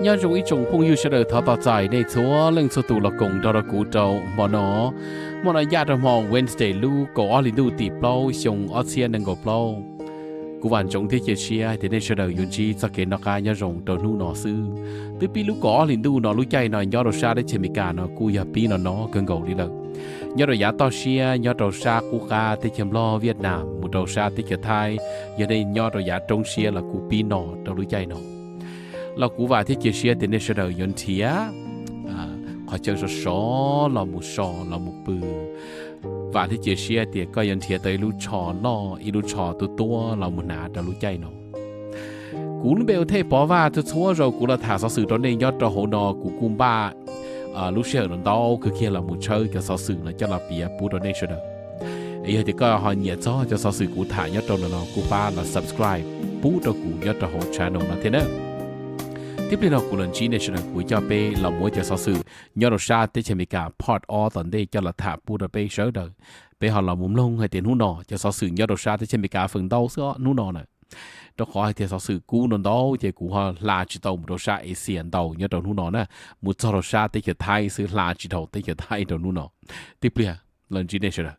Nyob zoo ib tsoom phooj ywg sawv daws, thov tos txais nej txhua leej txhua tus los koom nrog rau kuv rau hmo no. Hmo no yaj rau hmo Wednesday lub kaum ob hli ntuj tim plaub xyoo ob txhiab nees nkaum plaub. Kuv vam ntsoov thiab cia siab tias nej sawv daws yuav ntsib txoj kev noj qab nyob zoo rau hnub no xwb. Twb pib lub kaum ob hli ntuj no, lub caij no nyob rau sab teb chaws Amelikas no kuj yog pib no no kawg nkaus li lawm. Nyob rau yav toj siab nyob rau sab qub qab teb chaws Nplog, Vietnam mus rau sab teb chaws Thaib, yog nej nyob rau yav roob siab los kuj pib no rau lub caij no. Los kuv vam thiab cia siab tias nej sawv daws yuav nrhiav qhov chaw sov sov los mus so los mus pw. Vam thiab cia siab tias koj yuav nrhiav tau ib lub tsho loj, ib lub tsho tuab tuab los mus hnav rau lub caij no. Kuv lub npe hu Thej Pov Vaj. Txhua txhua zaus kuv los tham xov xwm rau nej nyob rau hauv no, kuv kuj npaj lub sij hawm no ntau kawg kiag los mus tshawb cov xov xwm no coj los piav pub rau nej sawv daws. Es yog tias koj ho nyiam txog cov xov xwm kuv tham nyob rau no no, kuj pab los subscribe pub rau kuv nyob rau hauv channel no thiab na. Tib pliag no kuv los ntsib nej sawv daws, kuv coj peb los muab cov xov xwm nyob rau sab teb chaws Amelikas part ob tom ntej coj los tham pub rau peb sawv daws. Peb ho los mus mloog hais tias hnub no cov xov xwm nyob rau sab teb chaws Amelikas feem ntau xwb os hnub no na. Rau qhov hais tias xov xwm kub no ntau ces kuv ho hla tsis tau mus rau sab Asia ntau nyob rau hnub no na, mus txog rau sab teb chaws Thaib xwb, hla tsis dhau teb chaws Thaib rau hnub no. Tib pliag los ntsib nej sawv daws.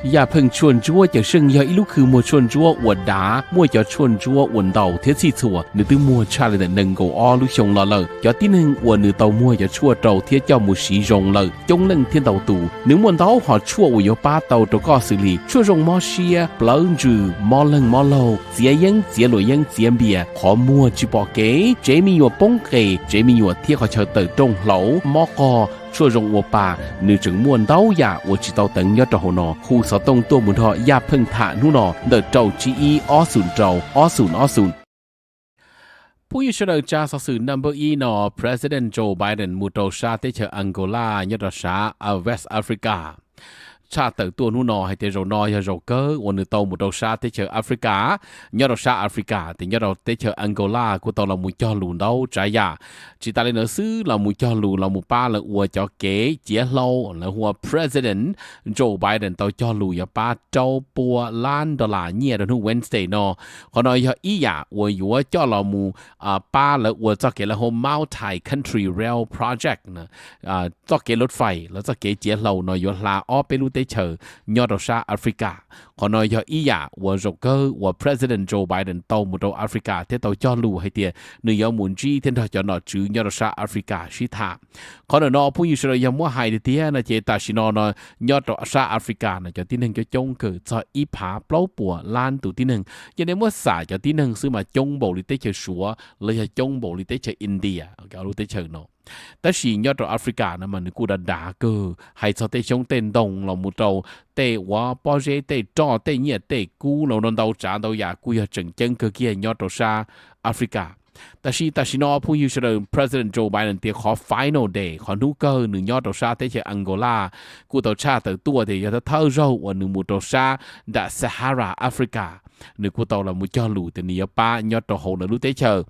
Yaj Pheej Tshuaj Ntsuab Cawm Seej yog ib lub khw muag tshuaj ntsuab uas dav, muaj cov tshuaj ntsuab uas ntau thiab txhij txhua. Nws twb muag tshaj li ntawm nees nkaum ob lub xyoo los lawm. Cov tib neeg uas nws tau muag cov tshuaj rau thiab coj mus siv zoo lawm coob leej thiab ntau tus. Nws muaj ntau hom tshuaj uas yuav pab tau rau koj xws li tshuaj zoo mob siab, plawv ntsws, mob leeg mob laug, txiav yeeb txiav luam yeeb txiav npias, qhov muag tsis pom kev, tsev me nyuam poob qes, tsev me nyuam thiab qhov chaw tawm rooj hlauv, mob qog, tshuaj zoo ua pa. Nws tseem muaj ntau yam uas tsis tau teev nyob rau hauv no. Hu xov tooj tuaj mus nrog Yaj Pheej tham hnub no ntawm rau tsib ib ob xoom rau ob xoom ob xoom. Phooj ywg sawv daws, tsa xov xwm number ib no, President Joe Biden mus rau sab teb chaws Angola nyob rau sab West Africa. Tshaj tawm tuaj hnub no hais tias zaum no yog zaum kawg uas nws tau mus rau sab teb chaws Africa. Nyob rau sab Africa ces nyob rau teb chaws Angola kuj tau los mus cog lus ntau tsav yam. Tsis tas li ntawd xwb, los mus cog lus los mus pab lawv ua cov kev ciav hlau, lawv hu ua President Joe Biden tau cog lus yuav pab rau pua lab dollar nyiaj rau hnub Wednesday no. Qhov no yog ib yam uas yuav coj los mus pab lawv ua txoj kev lawv hu Multi-Country Rail Project, txoj kev lub fais los txoj kev ciav hlau no yuav hla ob peb lub teb chaws nyob rau sab Africa. Qhov no yog ib yam uas zaum kawg uas President Joe Biden tau mus rau Africa thiab tau cog lus hais tias nws yuav mus ntsib thiab nrog cov nom tswv nyob rau sab Africa sib tham. Qhov ntawm no phooj ywg sawv daws, yog muab hais tiag tiag no ces tam sim no no nyob rau sab Africa no cov tib neeg coob coob kawg, txog ib phav plaub puas lab tus tib neeg. Yog nej muab xam cov tib neeg xwb mas coob npaum li teb chaws Suav los yog coob npaum li teb chaws India, lub teb chaws no. Tab sis nyob rau Africa no mas nws kuj dav dav kawg, hais txog tej xyoob tej ntoo los mus rau tej uas pob zeb tej roj tej nyiaj tej kub los ntau tsav ntau yam kuj yog tseem ceeb kawg kiag nyob rau sab Africa. Tab sis tam sim no phooj ywg sawv daws, President Joe Biden tias qhov final day, qhov hnub kawg nws nyob rau sab teb chaws Angola kuj tau tshaj tawm tuaj tias yog thawj thawj zaug uas nws mus rau sab nram Sahara Africa, nws kuj tau los mus cog lus tias nws yuav pab nyob rau hauv lawv lub teb chaws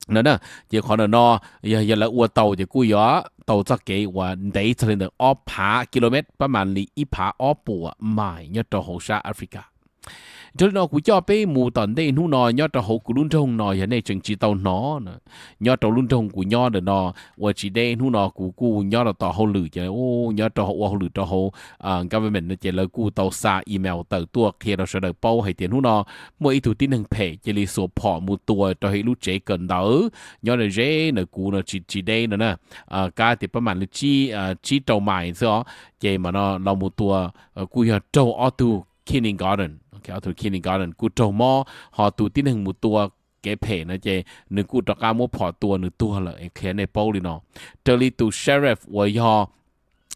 no na. Ces qhov ntawm no yog, yog lawv ua tau ces kuj yuav tau txoj kev uas ntev txog li ntawm ob phav kilomev, pab mam li ib phav ob puas mais nyob rau hauv sab Africa. Dhau li no kuv coj peb mus tom ntej hnub no nyob rau hauv kuv lub nroog no, yog nej tseem tsis tau hnov, nyob rau lub nroog kuv nyob ntawm no uas tsis deb, hnub no kuv kuj nyob rau tom hauj lwm ces nyob rau ua hauj lwm rau hauv government no ces lawv kuj tau xa email tawm tuaj qhia rau sawv daws paub hais tias hnub no muaj ib tug tib neeg phem cia li xuas phom mus tua rau hauv ib lub tsev kawm ntawv nyob ze ntawm kuv no, tsis deb no na, kab tias pab mam li tsib rau mais xwb os. Ces mas no los mus tua kuj yog raug ob tug kindergarten, ob tug kindergarten kuj raug mob, ho tus tib neeg mus tua kev phem no ces nws kuj rov qab muab phom tua nws tuag lawm, qhia nej paub li no. Raws li tus sheriff uas yog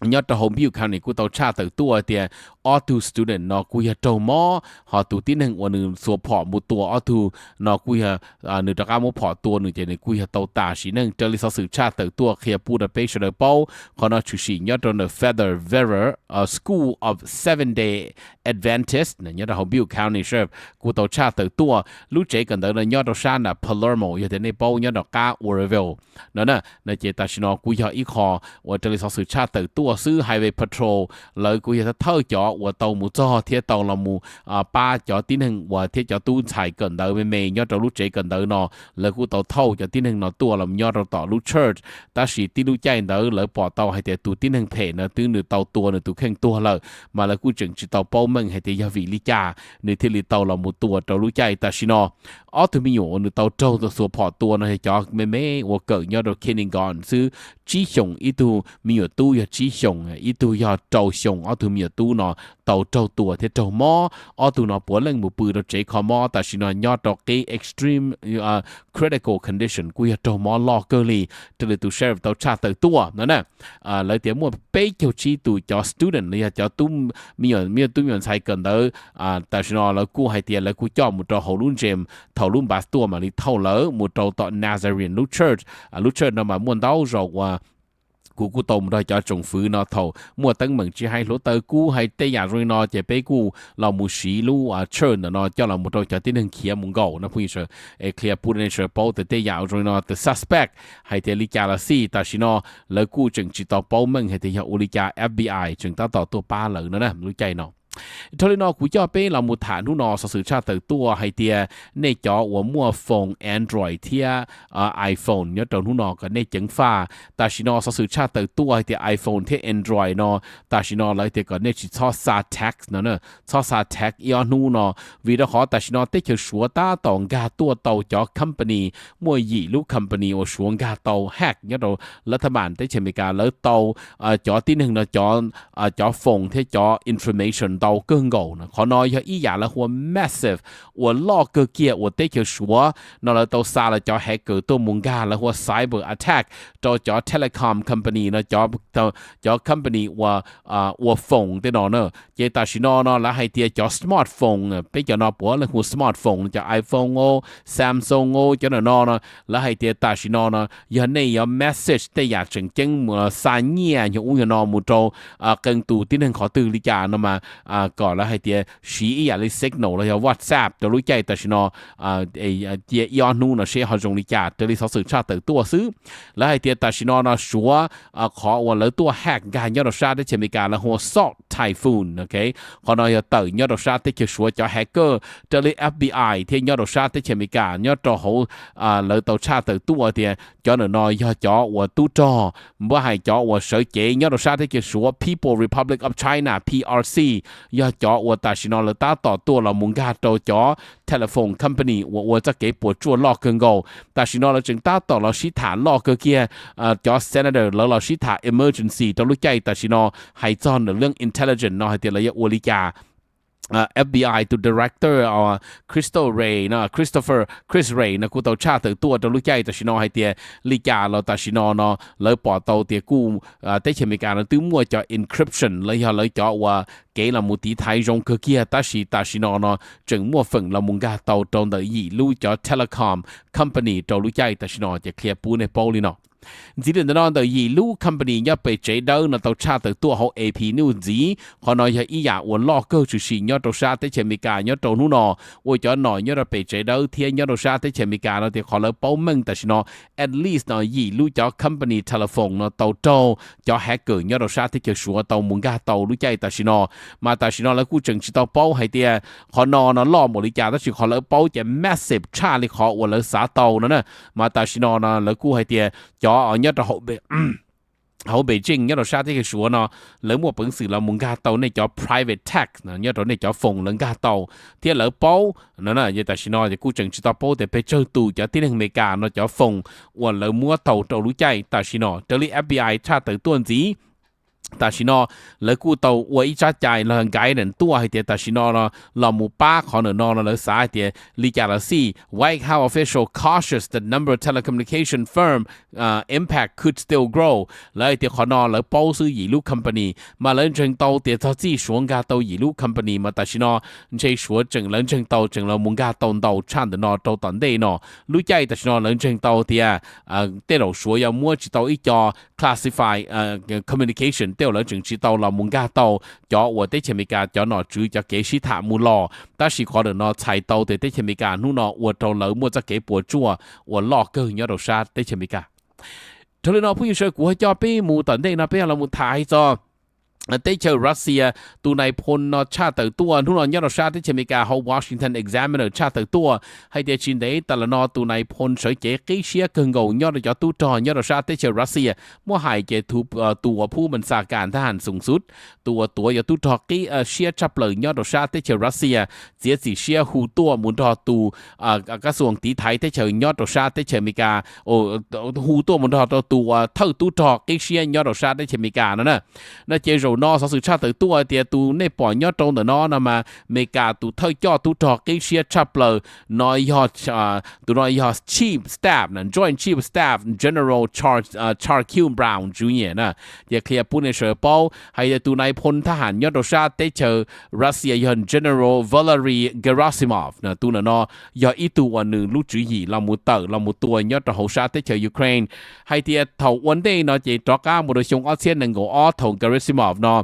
nyob rau hauv Bibb County kuj tau tshaj tawm tuaj tias ob tug student no kuj yog raug mob, ho tus tib neeg uas nws xuas phom mus tua ob tug no kuj yog nws rov qab muab phom tua nws ces nws kuj yog tau tas sim neej. Raws li xov xwm tshaj tawm tuaj qhia pub rau peb sawv daws paub, qhov no tshwm sim nyob rau ntawm Feather River School of Seventh Day Adventist nyob rau hauv Bibb County Sheriff kuj tau tshaj tawm tuaj. Lub tsev kawm ntawv no nyob rau sab nram Palermo, yog tias nej paub, nyob rau qab Oroville no na. No ces tam sim no kuj yog ib qho uas raws li xov xwm tshaj tawm tuaj xwb, Highway Patrol lawv kuj yog thawj cov uas tau mus txog thiab tau los mus pab cov tib neeg uas thiab cov tub ntxhais kawm ntawv me me nyob rau lub tsev kawm ntawv no, lawv kuj tau thauj cov tib neeg no tuaj los nyob rau tom lub church. Tab sis tib lub caij ntawd lawv pom tau hais tias tus tib neeg phem no twb nws tau tua nws tus kheej tuag lawm, mas lawv kuj tseem tsis tau paub meej hais tias yog vim li cas nws thiaj li tau los mus tua rau lub caij tam sim no. Ob tug me nyuam uas nws tau raug xuas phom tua no yog cov me me uas kawm nyob rau kindergarten xwb, tsib xyoos ib tug, me nyuam tub yog tsib xyoos, ib tug yog rau xyoo. Ob tug me nyuam tub no tau raug tua thiab raug mob, ob tug no puav leej mus pw rau tsev kho mob, tam sim no nyob rau qib extreme critical condition, kuj yog raug mob loj kawg li. Raws li tus sheriff tau tshaj tawm tuaj no na, lawv tias muaj peb caug tsib tus cov student los yog cov tub, me nyuam tub me nyuam ntxhais kawm ntawv, tam sim no lawv kuj hais tias lawv kuj coj mus rau hauv lub ntsem thaum lub bus tuaj mam li thauj lawv mus rau tom Nazarene lub church. Lub church no mas muaj ntau zaus uas kuv kuj tau mus nrog cov tsoom fwv no thaum muaj teeb meem tsis hais hluav taws kub hais tej yam zoo li no ces peb kuj los mus siv lub church ntawm no coj los mus rau cov tib neeg khiav mus nkaum no phooj ywg sawv, es qhia pub rau nej sawv paub tias tej yam zoo li no, the suspect hais tias li cas los xij, tam sim no lawv kuj tseem tsis tau paub meej hais tias yog ua li cas, F B I tseem tab tom tuaj pab lawv no na lub caij no. Dhau li no kuv coj peb los mus tham hnub no xov xwm tshaj tawm tuaj hais tias nej cov uas muaj foos Android thiab iPhone nyob rau hnub no kom nej ceev faj. Tam sim no xov xwm tshaj tawm tuaj hais tias iPhone thiab Android no, tam sim no lawv tias kom nej tsis txhob xa text no, txhob xa text ib ob hnub no, vim rau qhov tam sim no teb chaws Suav tab tom nkag tuaj tau cov company, muaj yim lub company uas Suav nkag tau hack nyob rau lab thab mam teb chaws Amelikas, lawv tau cov tib neeg no cov foos thiab cov information ntau kawg nkaus no. Qhov no yog ib yam lawv hu ua massive uas loj kawg kiag uas teb chaws Suav no lawv tau xa lawv cov hacker tuaj mus nkag, lawv hu ua cyber attack rau cov telecom company no, cov company uas ua foos tej no na. Ces tam sim no no lawv hais tias cov smartphone, peb cov no puav leej hu smartphone, cov iPhone o, Samsung o, cov no no no, lawv hais tias tam sim no no yog nej yuav message tej yam tseem ceeb, xa nyiaj nyuag ub nyuag no mus rau qee tus tib neeg qhov twg li cas no mas kom lawv hais tias siv ib yam li Signal los yog WhatsApp rau lub caij tam sim no cia ib ob hnub no seb ho zoo li cas. Raws li xov xwm tshaj tawm tuaj xwb, lawv hais tias tam sim no no Suav qhov uas lawv tuaj hack nkag nyob rau sab teb chaws Amelikas lawv hu ua Salt Typhoon, qhov no yog tawm nyob rau sab teb chaws Suav cov hacker. Raws li F B I thiab nyob rau sab teb chaws Amelikas nyob rau hauv, lawv tau tshaj tawm tuaj tias cov ntawm no yog cov uas tub rog, npab hais cov uas sawv cev nyob rau sab teb chaws Suav, People Republic of China, P R C, yog cov uas tam sim no lawv tab tom tuaj los mus nkag rau cov telephone company uas ua txoj kev puas tsuaj loj kawg nkaus. Tam sim no lawv tseem tab tom los sib tham loj kawg kiag, cov senator lawv los sib tham emergency rau lub caij tam sim no hais txog ntawm lub intelligence no hais tias lawv yuav ua li cas. F B I tus director Christopher Wray no, Christopher Chris Wray no kuj tau tshaj tawm tuaj rau lub caij tam sim no hais tias li cas los tam sim no no lawv pom tau tias kuj teb chaws Amelikas no twb muaj cov encryption los yog lawv cov uas kev los mus tiv thaiv zoo kawg kiag, tab sis tam sim no no tseem muaj feem los mus nkag tau rau ntawm yim lub cov telecom company rau lub caij tam sim no ces qhia pub nej paub li no. Ntxiv li ntawm no ntawm yim lub company nyob pem tsev dawb no tau tshaj tawm tuaj hauv A P News ntxiv, qhov no yog ib yam uas loj kawg tshwm sim nyob rau sab teb chaws Amelikas nyob rau hnub no, ua cov nom nyob rau pem tsev dawb thiab nyob rau sab teb chaws Amelikas no tias qhov lawv paub meej tam sim no at least no yim lub cov company telephone no tau raug cov hacker nyob rau sab teb chaws Suav tau mus nkag tau lub caij tam sim no. Mas tam sim no lawv kuj tseem tsis tau paub hais tias qhov no no loj npaum li cas, tab sis qhov lawv paub ces massive tshaj li qhov uas lawv xav tau no na. Mas tam sim no no lawv kuj hais tias cov nyob rau hauv Beijing nyob rau sab teb chaws Suav no lawv muaj peev xwm los mus nkag tau nej cov private text nyob rau nej cov foos lawv nkag tau thiab lawv paub no. Tam sim no kuj tseem tsis tau paub tias pes tsawg tus cov tib neeg Amelikas no cov foos uas lawv muab tau rau lub caij tam sim no. Raws li F B I tshaj tawm tuaj ntxiv, tam sim no lawv kuj tau ua ib tsab cai los guidance tuaj hais tias tam sim no no los mus pab qhov ntawm no no lawv xav hais tias li cas los xij, White House official cautious that number of telecommunication firm impact could still grow. Lawv hais tias qhov no lawv paub xwb yim lub company, mas lawv ntseeg tau tias txog txij Suav nkag tau yim lub company mas tam sim no ntshe Suav tseem, lawv ntseeg tau tseem los mus nkag tau ntau tshaj ntawm no rau tom ntej no. Lub caij tam sim no lawv ntseeg tau tias tej zaum Suav yuav muab tsis tau ib co classified communication, tej zaum lawv tseem tsis tau los mus nkag tau cov uas teb chaws Amelikas cov nom tswv cov kev sib tham mus los. Tab sis qhov ntawm no txhais tau tias teb chaws Amelikas hnub no ua rau lawv muaj txoj kev puas tsuaj uas loj kawg nyob rau sab teb chaws Amelikas. Dhau li no phooj ywg sawv, kuv ho coj peb mus tom ntej no peb ho los mus tham hais txog teb chaws Russia, tus nais phoo no tshaj tawm tuaj hnub no nyob rau sab teb chaws Amelikas hauv Washington Examiner tshaj tawm tuaj hais tias tsis ntev tas los no tus nais phoo sawv cev qib siab kawg nkaus nyob rau cov tub rog nyob rau sab teb chaws Russia. Muab hais ces tus uas phub mas xa kas thab ham xoom xub, tus uas tuav cov tub rog qib siab tshaj plaws nyob rau sab teb chaws Russia, txiav txim siab hu tuaj mus nrog tus kab xuas tiv thaiv teb chaws nyob rau sab teb chaws Amelikas, hu tuaj mus nrog rau tus uas thawj tub rog qib siab nyob rau sab teb chaws Amelikas no na. No ces zaum no xov xwm tshaj tawm tuaj tias tus nej pom nyob rau ntawm no no mas Amelikas tus thawj coj tub rog qib siab tshaj plaws no yog, tus no yog Chief Staff, Joint Chief Staff General Charles Q Brown Junior na. Ces qhia pub nej sawv daws paub hais tias tus nais phoo thab ham nyob rau sab teb chaws Russia yog General Valery Gerasimov na. Tus ntawm no yog ib tug uas nws lub tswv yim los mus tawm los mus tua nyob rau hauv sab teb chaws Ukraine. Hais tias thaum ua ntej no ces rov qab mus rau xyoo ob txhiab nees nkaum ob thaum Gerasimov no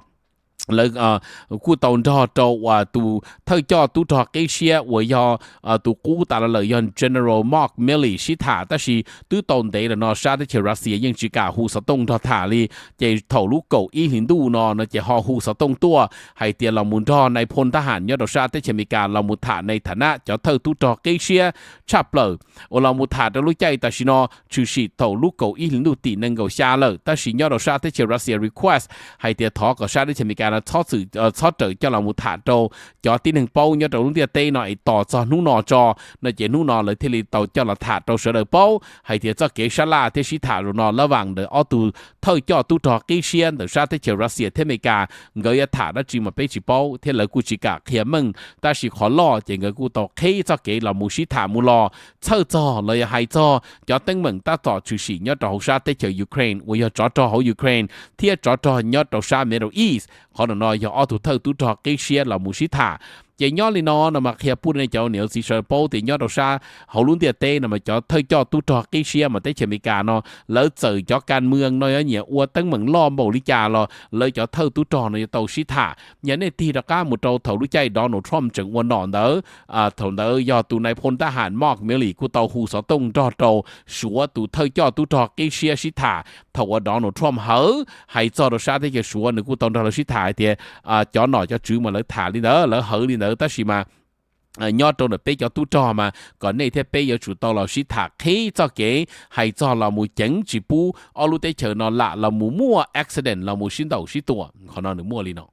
lawv kuj tau nrog rau uas tus thawj coj tub rog qib siab uas yog tus qub tas los lawm yog General Mark Milley sib tham, tab sis twb tau ntev lawm no sab teb chaws Russia yeej tsis kam hu xov tooj nrog tham li. Ces thaum lub kaum ib hlis ntuj no no ces ho hu xov tooj tuaj hais tias los mus nrog nais phoo thab ham nyob rau sab teb chaws Amelikas los mus tham nais tham nab cov thawj tub rog qib siab tshaj plaws uas los mus tham rau lub caij tam sim no tshwm sim thaum lub kaum ib hlis ntuj tim nees nkaum xya lawm, tab sis nyob rau sab teb chaws Russia request hais tias thov kom sab teb chaws Amelikas no txhob rawm coj los mus tham rau cov tib neeg paub nyob rau lub ntiaj teb no es tos txog hnub no tso. No ces hnub no lawv thiaj li tau coj los tham rau sawv daws paub hais tias txoj kev sab laj thiab sib tham zaum no lab vam ntawm ob tug thawj coj tub rog qib siab ntawm sab teb chaws Russia thiab Amelikas nkawd yuav tham dab tsi mas peb tsis paub thiab lawv kuj tsis kam qhia meej, tab sis qhov loj ces nkawd kuj tau qhib txoj kev los mus sib tham mus los txhawj txog los yog hais txog cov teeb meem tab tom tshwm sim nyob rau hauv sab teb chaws Ukraine uas yog tsov rog hauv Ukraine thiab tsov rog nyob rau sab Middle East. Qhov no yog ob tug thawj tub rog qib siab los mus sib tham. Ces nyob li no no mas qhia pub nej cov niam txiv sawv daws paub tias nyob rau sab hauv lub ntiaj teb no mas cov thawj coj tub rog qib siab mas teb chaws Amelikas no lawv txawm cov kas mwm no yuav nyiam ua teeb meem loj npaum li cas los lawv cov thawj tub rog no yuav tau sib tham. Yog nej tig rov qab mus rau thaum lub caij Donald Trump tseem ua nom ntawd, thaum ntawd yog tus nais phoo thab ham Mark Milley kuj tau hu xov tooj nrog rau Suav tus thawj coj tub rog qib siab sib tham. Thaum uas Donald Trump hawv hais txog rau sab teb chaws Suav nws kuj tau nrog lawv sib tham hais tias cov nom cov tswv mas lawv tham li ntawd lawv hawv li ntawd tab sis mas nyob rau ntawm peb cov tub rog mas kom nej thiab peb yuav tsum tau los sib tham qhib txoj kev hais txog los mus ceev tsis pub ob lub teb chaws no lam los mus muaj accident los mus sib ntaus sib tua. Qhov no nws muaj li no.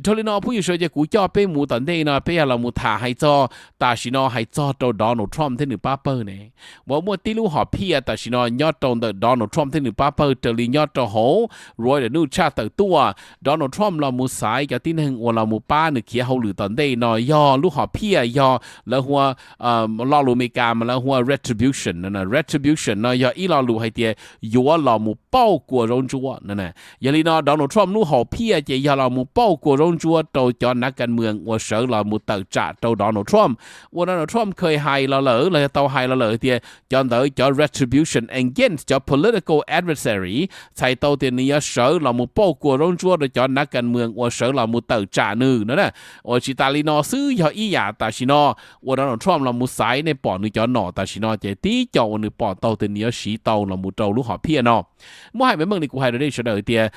Dhau li no phooj ywg sawv daws, ces kuv coj peb mus tom ntej no peb yog los mus tham hais txog tam sim no hais txog rau Donald Trump thiab nws pab pawg ne. Uas muaj tib lub hom phiaj tam sim no nyob rau ntawm Donald Trump thiab nws pab pawg raws li nyob rau hauv Reuters news tshaj tawm tuaj. Donald Trump los mus xaiv cov tib neeg uas los mus pab nws khiav hauj lwm tom ntej no yog lub hom phiaj yog lawv hu ua, lo lus Amelikas mas lawv hu ua retribution. Retribution no yog ib lo lus hais tias yuav los mus pauj kua zaub ntsuab. Yog li no Donald Trump lub hom phiaj ces yog los mus pauj kua zaub ntsuab rau cov nav kas mwm uas sawv los mus tawm tsam rau Donald Trump. Uas Donald Trump kheev hais los lawm los yog tau hais los lawm tias cov ntawd cov retribution against cov political adversary, txhais tau tias nws yuav sawv los mus pauj kua zaub ntsuab rau cov nav kas mwm uas sawv los mus tawm tsam nws no na. Uas tsis tas li no xwb, yog ib yam tam sim no uas Donald Trump los mus xaiv, nej pom nws cov nom tam sim no ces tib co uas nws pom tau tias nws yuav siv tau los mus rau lub hom phiaj no. Muab hais meej meej li kuv hais rau nej sawv daws tias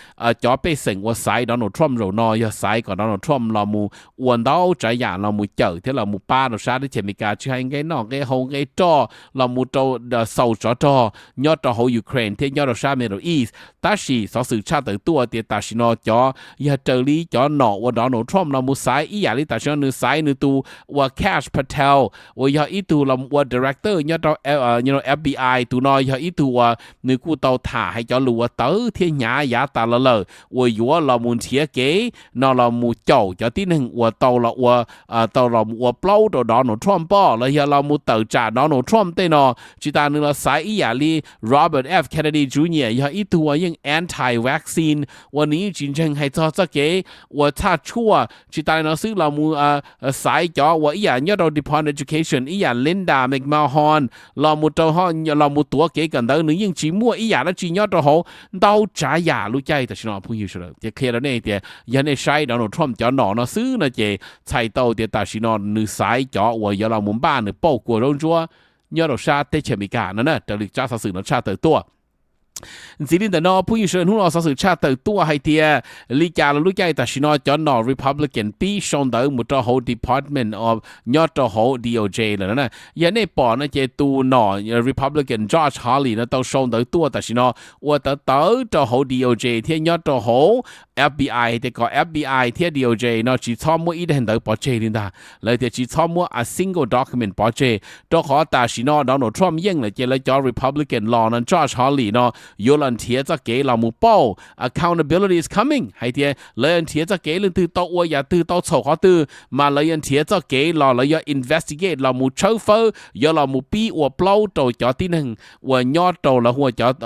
cov pej xeem uas xaiv Donald Trump zaum no yog xaiv kom Donald Trump los mus ua ntau tsav yam los mus cawm thiab los mus pab rau sab teb chaws Amelikas tsis hais nqe noj nqe haus nqe roj los mus rau xaus tsov rog nyob rau hauv Ukraine thiab nyob rau sab Middle East. Tab sis xov xwm tshaj tawm tuaj tias tam sim no cov yog raws li cov nom uas Donald Trump los mus xaiv ib yam li tam sim no nws xaiv nws tus uas Kash Patel uas yog ib tug los ua director nyob rau F B I. Tus no yog ib tug uas nws kuj tau tham hais cov lus uas tawv thiab hnyav yav tas los lawm uas yuav los mus nrhiav kev no los mus caum cov tib neeg uas tau los ua tau los ua plaub rau Donald Trump poj los yog los mus tawm tsam Donald Trump tej no. Tsis tas nws los xaiv ib yam li Robert F Kennedy Junior yog ib tug uas yeej anti-vaccine uas nws yeej tsis ntseeg hais txog txoj kev uas txhaj tshuaj. Tsis tas li no xwb los mus xaiv cov uas ib yam nyob rau Department of Education ib yam Linda McMahon los mus rau los mus tuav kev kawm ntawv, nws yeej tsis muaj ib yam dab tsi nyob rau hauv ntau tsav yam lub caij tam sim no phooj ywg sawv daws. Ces qhia rau nej tias yog nej saib Donald Trump cov nom no xwb no ces txhais tau tias tam sim no nws xaiv cov uas yuav los mus npaj nws pauj kua zaub ntsuab nyob rau sab teb chaws Amelikas no na, raws li tsab xov xwm no tshaj tawm tuaj. Ntxiv li ntawm no phooj ywg sawv daws, hnub no xov xwm tshaj tawm tuaj hais tias li cas los lub caij tam sim no cov nom Republican pib sau ntawv mus rau hauv department of nyob rau hauv D O J lawm no na. Yog nej pom no ces tus nom Republican Josh Hawley no tau sau ntawv tuaj tam sim no ua tawv tawv rau hauv D O J thiab nyob rau hauv F B I tias kom F B I thiab D O J no tsis txhob muab ib daim ntawv pov tseg li ntag. Lawv tias tsis txhob muab a single document pov tseg, rau qhov tam sim no Donald Trump yeej lawm ces lawv cov Republican los no Josh Hawley no yuav los nrhiav txoj kev los mus pauj. Accountability is coming, hais tias lawv yuav nrhiav txoj kev leej twg tau ua yam twg tau txhaum qhov twg mas lawv yuav nrhiav txoj kev los lawv yuav investigate los mus tshawb fawb, yuav los mus pib ua plaub rau cov tib neeg uas nyob rau lawv hu ua cov,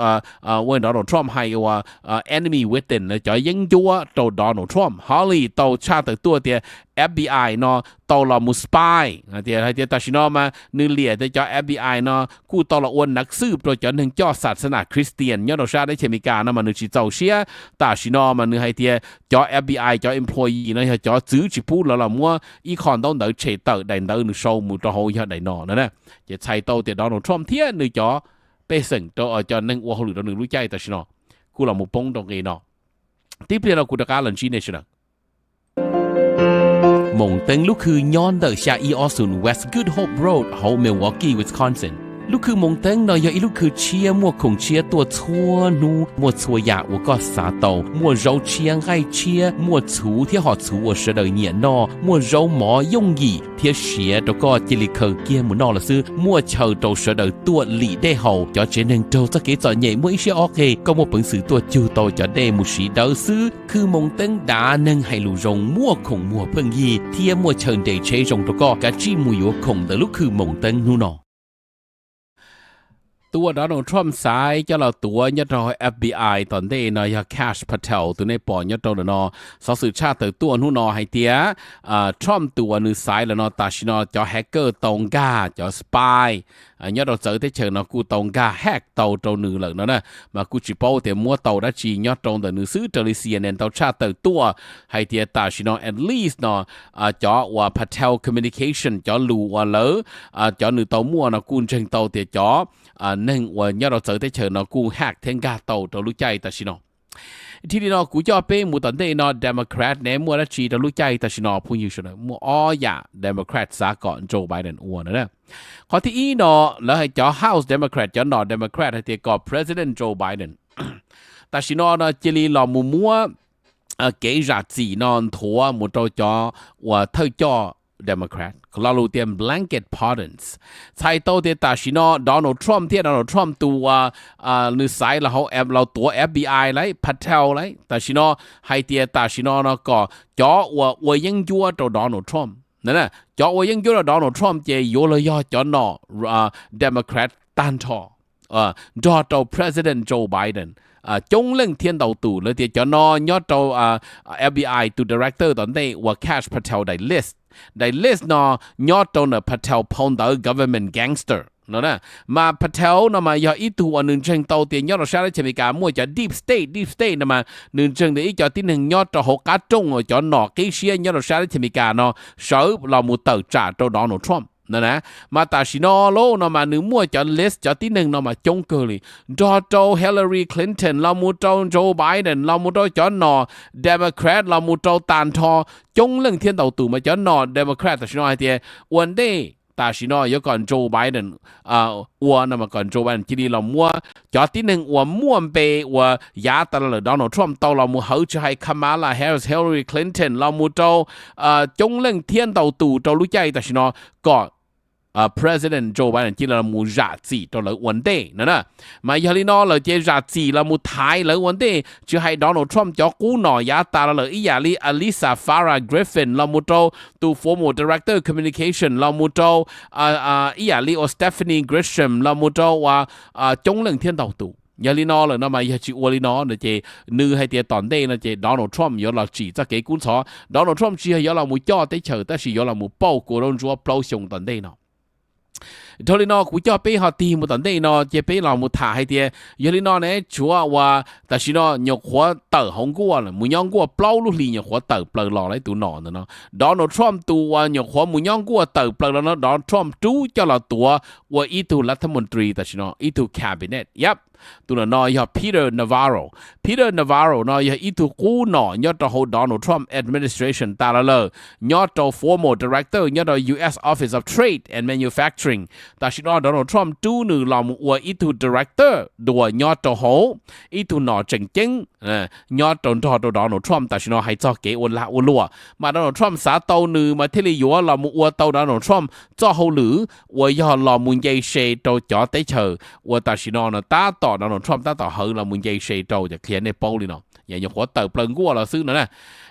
ua Donald Trump hais ua enemy within, cov yeeb ncuab rau Donald Trump. Hawley tau tshaj tawm tuaj tias F B I no tau los mus spy, hais tias tam sim no mas nws liam tias cov F B I no kuj tau los ua nav xwb rau cov neeg coj xas xas nas Christian nyob rau sab teb chaws Amelikas no mas nws tsis txaus siab. Tam sim no mas nws hais tias cov F B I cov employee no yog cov txwv tsis pub lawv los muab ib qho ntaub ntawv tshem tawm daim ntawv nws sau mus rau hauv yog daim no na. Ces txhais tau tias Donald Trump thiab nws cov pej xeem rau cov neeg ua hauj lwm rau nws lub caij tam sim no kuj los mus poob rau nqe no. Tib pliag no kuv rov qab los ntsib nej sawv daws. Moos Teeb lub khw nyob ntawm xya ib ob xoom West Good Hope Road hauv Milwaukee, Wisconsin. Lub khw Moos Teeb no yog ib lub khw tshiab muaj khoom tshiab tuaj txhua hnub, muaj txhua yam uas koj xav tau, muaj zaub tshiab nqaij tshiab, muaj txhuv thiab hom txhuv uas sawv daws nyiam noj, muaj zaub mov yooj yim thiab siav rau koj cia li khaws kiag mus noj lawm xwb. Muaj chaw rau sawv daws tuaj lim dej haus, cov tsev neeg raug txoj kev txom nyem muaj ib siab ob qe koj muaj peev xwm tuaj cug tau cov dej mus siv dawb xwb. Khw Moos Teeb dav neeg hais lus zoo, muaj khoom muag pheej yig thiab muaj chaw nres tsheb zoo rau koj kav tsij mus yuav khoom ntawm lub khw Moos Teeb hnub no. Tus uas Donald Trump xaiv coj los tuav nyob rau F B I tom ntej no yog Kash Patel tus nej pom nyob rau ntawm no. Xov xwm tshaj tawm tuaj hnub no hais tias Trump tus uas nws xaiv lawm no tam sim no cov hacker tau nkag, cov spy nyob rau txawv teb chaws no kuj tau nkag hack tau rau nws lawm no na. Mas kuj tsis paub tias muab tau dab tsi nyob rau ntawm nws xwb, raws li C N N tau tshaj tawm tuaj hais tias tam sim no at least no cov uas Patel Communication cov lus uas lawv, cov nws tau muaj no kuj ntseeg tau tias cov neeg uas nyob rau txawv teb chaws no kuj hack thiab nkag tau rau lub caij tam sim no. Thiaj li no kuv coj peb mus tom ntej no Democrat ne muaj dab tsi rau lub caij tam sim no phooj ywg sawv daws. Muaj ob yam Democrat xav kom Joe Biden ua no. Qhov thib ib no, lawv hais cov House Democrat, cov nom Democrat hais tias kom President Joe Biden tam sim no no cia li los mus muab kev zam txim no nthuav mus rau cov uas thawj coj Democrat, lo lus tias blanket pardons. Txhais tau tias tam sim no Donald Trump thiab Donald Trump tus uas nws xaiv los hauv los tuav F B I lawm, Patel lawm, tam sim no hais tias tam sim no no kom cov uas ua yeeb ncuab rau Donald Trump, cov ua yeeb ncuab rau Donald Trump ces yuav los yog cov nom Democrat tag nrho nrog rau President Joe Biden coob leej thiab ntau tus. Lawv tias cov no nyob rau F B I tus director tom ntej uas Kash Patel daim list. Daim list no nyob rau ntawm Patel phau ntawv government gangster no. Mas Patel no mas yog ib tug uas nws ntseeg tau tias nyob rau sab teb chaws Amelikas muaj cov deep state, deep state no mas nws ntseeg tias ib co tib neeg nyob rau hauv qab rooj uas cov nom qib siab nyob rau sab teb chaws Amelikas no sawv los mus tawm tsam rau Donald Trump no na. Mas tam sim no lauj no mas nws muaj cov list cov tib neeg no mas coob kawg li, nrog rau Hillary Clinton los mus rau Joe Biden los mus rau cov nom Democrat los mus rau tag nrho coob leej thiab ntau tus. Mas cov nom Democrat tam sim no hais tias ua ntej tam sim no yuav kom Joe Biden ua no mas kom Joe Biden cia li los muab cov tib neeg uas muaj npe uas yav tas los lawm Donald Trump tau los mus hawv, tsis hais Kamala Harris, Hillary Clinton los mus rau coob leej thiab ntau tus rau lub caij tam sim no kom President Joe Biden cia li los mus zam txim rau lawv ua ntej no na. Mas yog li no lawm ces zam txim los mus thaiv lawv ua ntej, tsis hais Donald Trump cov qub nom yav tas los lawm ib yam li Alyssa Farah Griffin los mus rau tus former director communication los mus rau ib yam li uas Stephanie Grisham los mus rau uas coob leej thiab ntau tus. Yog li no lawm no mas yog tsis ua li no no ces nws hais tias tom ntej no ces Donald Trump yuav los tsim txoj kev kub ntxhov. Donald Trump tsis yog yuav los mus coj teb chaws tab sis yuav los mus pauj kua zaub ntsuab plaub xyoo tom ntej no. Dhau li no kuv coj peb ho tig mus tom ntej no ces peb los mus tham hais tias yog li no ne, tshuav uas tam sim no nyuam qhuav tawm hauv nkuaj lawm, mus nyob nkuaj plaub lub hlis nyuam qhuav tawm plaws los lawm tus nom ntawm no. Donald Trump tus uas nyuam qhuav mus nyob nkuaj tawm plaws los no Donald Trump rub coj los tuav ua ib tug lathas montri tam sim no ib tug cabinet. Yep, Tus nom no yog Peter Navarro. Peter Navarro no yog ib tug qub nom nyob rau hauv Donald Trump administration tas los lawm, nyob rau former director nyob rau U S Office of Trade and Manufacturing. Tam sim no Donald Trump rub nws los mus ua ib tug director dua nyob rau hauv ib tug nom tseem ceeb nyob rau nrog rau Donald Trump tam sim no hais txog kev ua lag ua luam. Mas Donald Trump xav tau nws mas thiaj li yuav los mus ua tau Donald Trump txoj hauj lwm uas yog los mus nce se rau cov teb chaws uas tam sim no no tab tom Donald Trump tab tom hawv los mus nce se rau, cov qhia nej paub li no, nyuam qhuav tawm plaws nkuaj los xwb no na.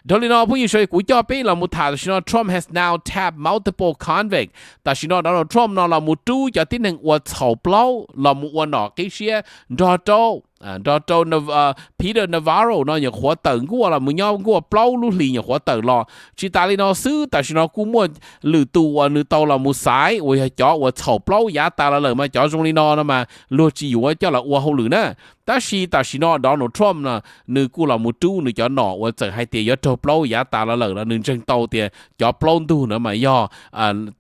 Dhau li no phooj ywg sawv daws, kuv coj peb los mus tham tam sim no, Trump has now tapped multiple convicts. Tam sim no Donald Trump no los mus rub cov tib neeg ua txhaum plaub los mus ua nom qib siab nrog rau nrog rau Peter Navarro no nyuam qhuav tawm nkuaj los mus nyob nkuaj plaub lub hlis nyuam qhuav tawm los. Tsis tas li no xwb, tam sim no kuj muaj lwm tus uas nws tau los mus xaiv uas yog cov uas txhaum plaub yav tas los lawm mas cov zoo li no no mas luag tsis yuav coj los ua hauj lwm na. Tab sis tam sim no Donald Trump no nws kuj los mus rub nws cov nom uas txawm hais tias yuav raug plaub yav tas los lawm los nws ntseeg tau tias cov plaub ntug no mas yog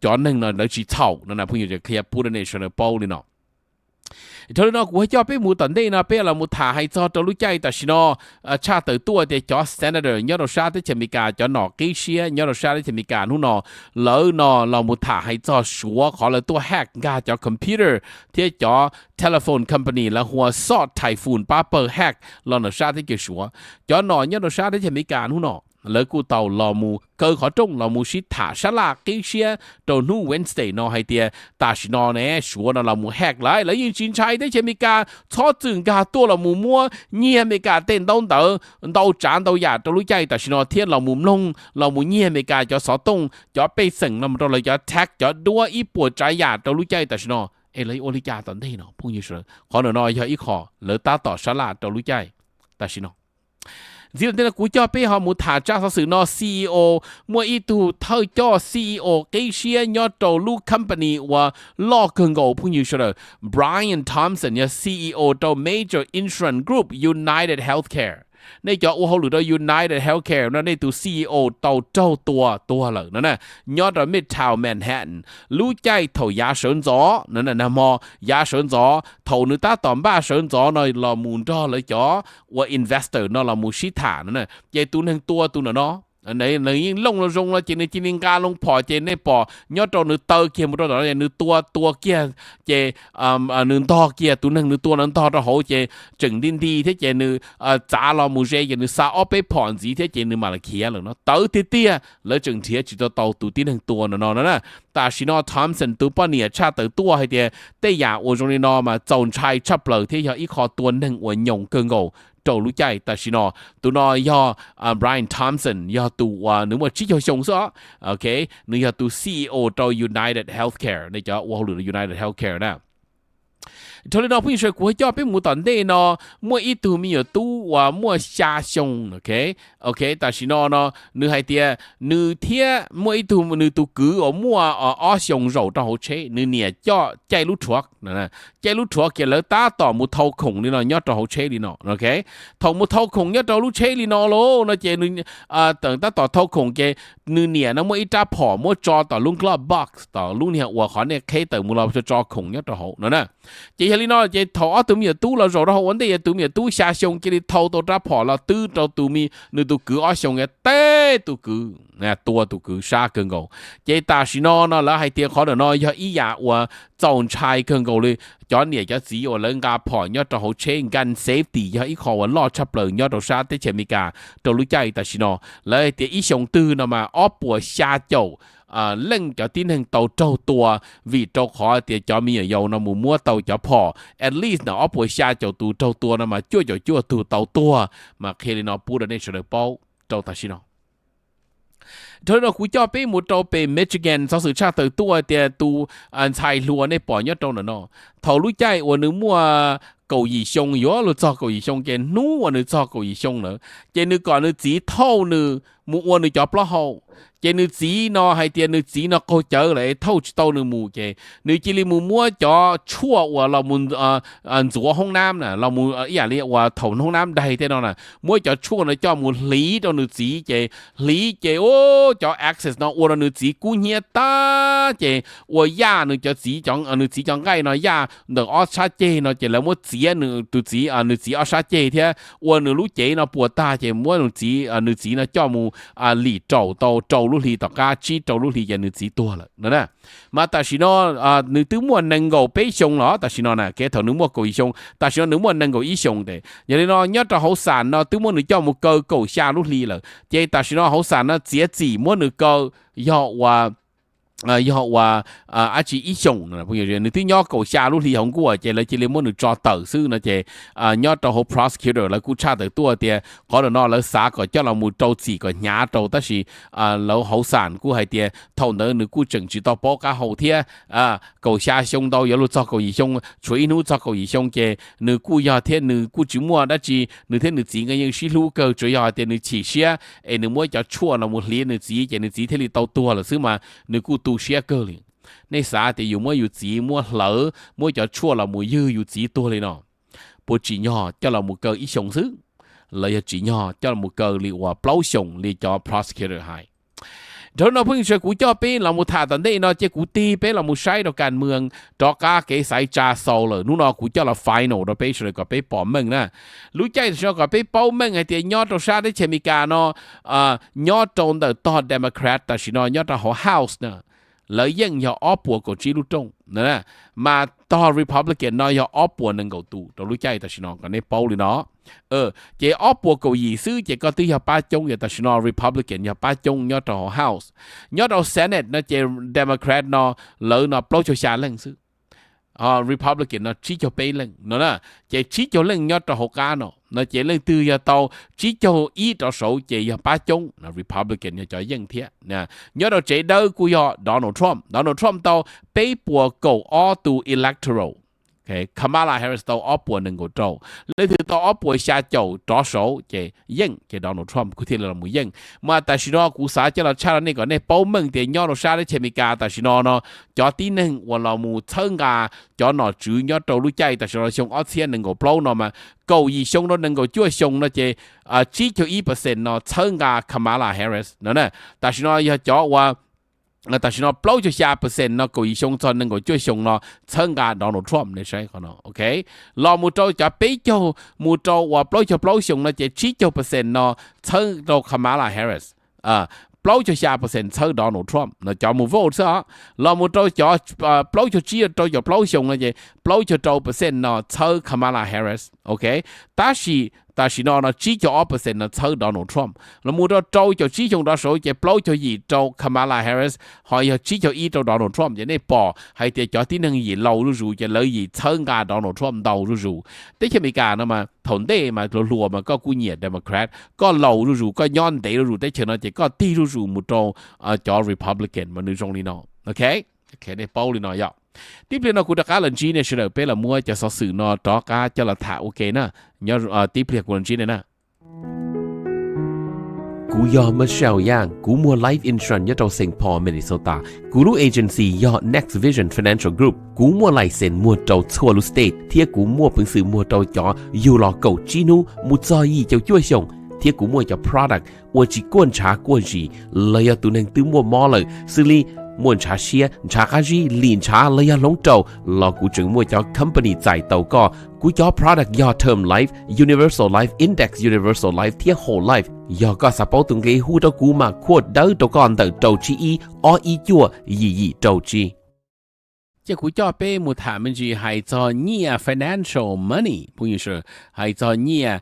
cov neeg no lawv tsis txhaum no na. Phooj ywg, qhia pub rau nej sawv daws paub li no. Dhau li no kuv coj peb mus tom ntej no peb los mus tham hais txog rau lub caij tam sim no tshaj tawm tuaj tias cov senator nyob rau sab teb chaws Amelikas, cov nom qib siab nyob rau sab teb chaws Amelikas hnub no, lawv no los mus tham hais txog Suav qhov lawv tuaj hack nkag cov computer thiab cov telephone company lawv hu ua Assault Typhoon pab pawg hack los ntawm sab teb chaws Suav. Cov nom nyob rau sab teb chaws Amelikas hnub no lawv kuj tau los mus kaw qhov rooj los mus sib tham sab laj qib siab rau hnub Wednesday no hais tias tam sim no ne Suav no los mus hack lawm, lawv yeej tsis ntshai teb chaws Amelikas txhob txwm nkag tuaj los mus muab nyiag Amelikas tej ntaub ntawv ntau tsav ntau yam rau lub caij tam sim no thiab los mus mloog los mus nyiag Amelikas cov xov tooj, cov pej xeem no mus rau lawv cov tax, cov duab ib puas tsav yam rau lub caij tam sim no. Es lawv ua li cas tom ntej no phooj ywg sawv daws? Qhov no no yog ib qho lawv tab tom sab laj rau lub caij tam sim no. Ntxiv tom ntej no kuv coj peb ho mus tham tsab xov xwm no, C E O, muaj ib tug thawj coj C E O qib siab nyob rau lub company uas loj kawg nkaus phooj ywg sawv daws, Brian Thompson yog C E O rau major insurance group United Healthcare. Nej cov ua hauj lwm rau United Healthcare no nej tus C E O tau raug tua tuag lawm no na, nyob rau Midtown Manhattan. Lub caij thaum yav sawv ntxov no, nag hmo yav sawv ntxov thaum nws tab tom npaj sawv ntxov no los mus nrog lawv cov ua investor no los mus sib tham no na, ces tus neeg tua tus no no nws yeej looj zoo no ces nws cia li nqa loo phom ces nej pom nyob rau nws taw kiag mus rau tom no nws tua tua kiag ces nws ntog kiag, tus neeg nws tua no ntog rau hauv ces tseem nti nti thiab ces nws txav los mus ze ces nws xa ob peb phom ntxiv thiab ces nws mam li khiav lawm no. Tawv tiag tiag, lawv tseem nrhiav tsis tau tau tus tib neeg tua no no na. Tam sim no Thompson tus poj niam tshaj tawm tuaj hais tias tej yam uas zoo li no mas txaus ntshai tshaj plaws thiab yog ib qho tua neeg uas nyoos kawg nkaus rau lub caij tam sim no. Tus no yog Brian Thompson, yog tus uas nws muaj tsib caug xyoo xwb os. Nws yog tus C E O rau United Healthcare, nej cov ua hauj lwm United Healthcare na. Dhau li no phooj ywg sawv daws, kuv coj peb mus tom ntej no, muaj ib tug me nyuam tub uas muaj xya xyoo, ok, tam sim no no nws hais tias nws thiab muaj ib tug nws tus kwv uas muaj ob xyoos zaum rau hauv tsheb, nws niam coj caij lub truck, caij lub truck kiag lawv tab tom mus thau khoom li no nyob rau hauv tsheb li no, ok. Thaum mus thau khoom nyob rau lub tsheb li no lauj no ces tab tom thau khoom ces nws niam no muaj ib rab phom muab tso tom lub glove box, tom lub niag uas qhov nej qheb tawm mus los tso khoom nyob rau hauv no na. Ces yog li no ces thaum ob tug me nyuam tub los zaum rau hauv ua ntej, yog tus me nyuam tub xya xyoo cia li thau tau rab phom los twb rau tus me, nws tus kwv ob xyoos, teb tus kwv, tua tus kwv sab kawg nkaus. Ces tam sim no no lawv hais tias qhov ntawm no yog ib yam uas txaus ntshai kawg nkaus li. Cov niam cov txiv uas lawv nqa phom nyob rau hauv tsheb, gun safety yog ib qho uas loj tshaj plaws nyob rau sab teb chaws Amelikas rau lub caij tam sim no. Lawv hais tias ib xyoos twg no mas ob puas xya caum leej cov tib neeg tau raug tua vim rau qhov tias cov me nyuam yaus no mus muab tau cov phom. At least no ob puas xya caum tus raug tua no mas cuaj caum cuaj tug tau tuag, mas qhia li no pub rau nej sawv daws paub rau tam sim no. Dhau li no kuv coj peb mus rau pem Michigan, xov xwm tshaj tawm tuaj tias tus ntxhais hluas nej pom nyob rau ntawm no, thaum lub caij uas nws muaj kaum yim xyoo, yuav luag txog kaum yim xyoo, ces hnub uas nws txog kaum yim xyoo lawm ces nws kom nws txiv thauj nws mus ua nws cov plaub hau. Ces nws txiv no hais tias nws txiv no qaug cawv lawm thauj tsis tau nws mus, ces nws cia li mus muab cov tshuaj uas los mus ntxuav hoob nab na, los mus ib yam li uas thaum hoob nab daig tej no na, muab cov tshuaj no coj mus hliv rau nws txiv, ces hliv ces cov acid no ua rau nws txiv kub hnyiab tag, ces ua yaj nws cov txiv, nws txiv cov nqaij no, yaj ntawm ob sab ceg no ces lawv muab iab nws tus txiv, nws txiv ob sab ceg thiab ua nws lub cev no puas tag ces muab nws txiv, nws txiv no coj mus lim raum tau rau lub hli, tom qab tsib rau lub hli ces nws txiv tuag lawm no na. Mas tam sim no nws twb muaj nees nkaum peb xyoo los tam sim no na, kev thaum nws muaj kaum yim xyoo, tam sim no nws muaj nees nkaum ib xyoos tes. Yog li no nyob rau hauv xam no twb muab nws coj mus kaw kaum xya lub hli lawm ces tam sim no hauv xam no txiav txim muab nws kaw yog ua yog ua dab tsi ib xyoos. Nws twb nyob kaum xya lub hli hauv nkuaj ces lawv cia li muab nws tso tawm xwb no ces nyob rau hauv prosecutor lawv kuj tshaj tawm tuaj tias qhov no lawv xav kom coj los mus rau txim kom hnyav rau, tab sis lawv hauv xam kuj hais tias thaum ntawd nws kuj tseem tsis tau paub qab hau thiab. Kaum xya xyoo ntau yuav luag txog kaum yim xyoo, tshuav ib hnub txog kaum yim xyoo ces nws kuj yog thiab nws kuj tsis muaj dab tsi, nws thiab nws txiv nkawd yeej sib hlub kawg, tsuas yog hais tias nws chim siab es nws muab cov tshuaj los mus hliv nws txiv ces nws txiv thiaj li tau tuag lawm xwb mas nws kuj tu siab kawg li. Nej xav tias yus muab yus txiv muab hlawv, muab cov tshuaj los mus ywg yus txiv tuag li no, puas tsim nyog coj los mus kaw ib xyoos xwb, los yog tsim nyog coj los mus kaw li uas plaub xyoos li cov prosecutor hais? Dhau no phooj ywg sawv, kuv coj peb los mus tham tom ntej no ces kuv tig peb los mus saib rau kas mwm rov qab kev xaiv tsa xaus lawm. Hnub no kuv coj los final rau peb sawv daws kom peb pom meej na. Lub caij tam sim no kom peb paub meej hais tias nyob rau sab teb chaws Amelikas no, nyob rau ntawm tog Democrat tam sim no nyob rau hauv House na, lawv yeej yog ob puas kaum tsib lub rooj, mas tog Republican no yog ob puas nees nkaum tus rau lub caij tam sim no kom nej paub li no. Ces ob puas kaum yim xwb ces koj twb yog pab coob, yog tam sim no Republican yog pab coob nyob rau hauv House. Nyob rau Senate no ces Democrat no lawv no plaub caug xya leej xwb, Republican no tsib caug peb leej no na. Ces tsib caug leej nyob rau hauv qab no no ces leej twg yog tau tsib caug ib rov saud ces yog pab coob, Republican yog cov yeej thiab. Nyob rau tsev dawb kuj yog Donald Trump, Donald Trump tau peb puas kaum ob tus electoral, Kamala Harris tau ob puas nees nkaum rau. Leej twg tau ob puas xya caum rov saud ces yeej, ces Donald Trump kuj thiaj li los mus yeej. Mas tam sim no kuv xav coj los tshaj rau nej kom nej paub meej tias nyob rau sab teb chaws Amelikas tam sim no no, cov tib neeg uas los mus txhawb nqa cov nom tswv nyob rau lub caij tam sim no xyoo ob txhiab nees nkaum plaub no mas kaum yim xyoo rau nees nkaum cuaj xyoo no ces tsib caug ib percent no txhawb nqa Kamala Harris no. Tam sim no yog cov uas tam sim no plaub caug xya percent no kaum yim xyoo txog nees nkaum cuaj xyoo no txhawb nqa Donald Trump, nej saib qhov no, ok. Los mus rau cov peb caug mus rau uas plaub caug plaub xyoo no ces tsib caug percent no txhawb rau Kamala Harris, plaub caug xya percent txhawb Donald Trump no cov mus vote xwb. Los mus rau cov plaub caug tsib rau caum plaub xyoo no ces plaub caug rau percent no txhawb Kamala Harris, ok. Tab sis tam sim no no tsib caug ob percent no txhawb Donald Trump. Los mus rau rau caum tsib xyoo rov saud ces plaub caug yim rau Kamala Harris, ho yog tsib caug ib rau Donald Trump. Ces nej pom hais tias cov tib neeg yim laus zuj zus ces lawv yim txhawb nqa Donald Trump ntau zuj zus. Teb chaws Amelikas no mas thaum ntej mas hluas hluas mas koj kuj nyiam Democrat, koj laus zuj zus, koj nyob ntev zuj zus teb chaws no ces koj tig zuj zus mus rau cov Republican mas nws zoo li no, ok. Nej paub li no yom. Tib pliag no kuv rov qab los ntsib nej sawv daws, peb los muab cov xov xwm no rov qab coj los tham ua ke na. Tib pliag kuv los ntsib nej na. Kuv yog Michelle Yang, kuv muag life insurance nyob rau Saint Paul, Minnesota. Kuv lub agency yog Next Vision Financial Group. Kuv muaj license muag rau txhua lub state thiab kuv muaj peev xwm muag rau cov yug los kaum tsib hnub mus txog yim caum cuaj xyoos, thiab kuv muaj cov product uas tsis kuaj ntshav kuaj zis los yog tus neeg twb muaj mob lawm, xws li muaj ntshav siab, ntshav qab zib, lim ntshav los yog hloov raum los kuv tseem muaj cov company txais tau koj. Kuv cov product yog term life, universal life, index universal life thiab whole life. Yog koj xav paub tus nqi hu rau kuv mam quote dawb rau koj ntawm rau tsib ib, ob ib cuaj, yim yim rau tsib. Ces kuv coj peb mus tham me ntsis hais txog nyiaj, financial money phooj ywg sawv, hais txog nyiaj.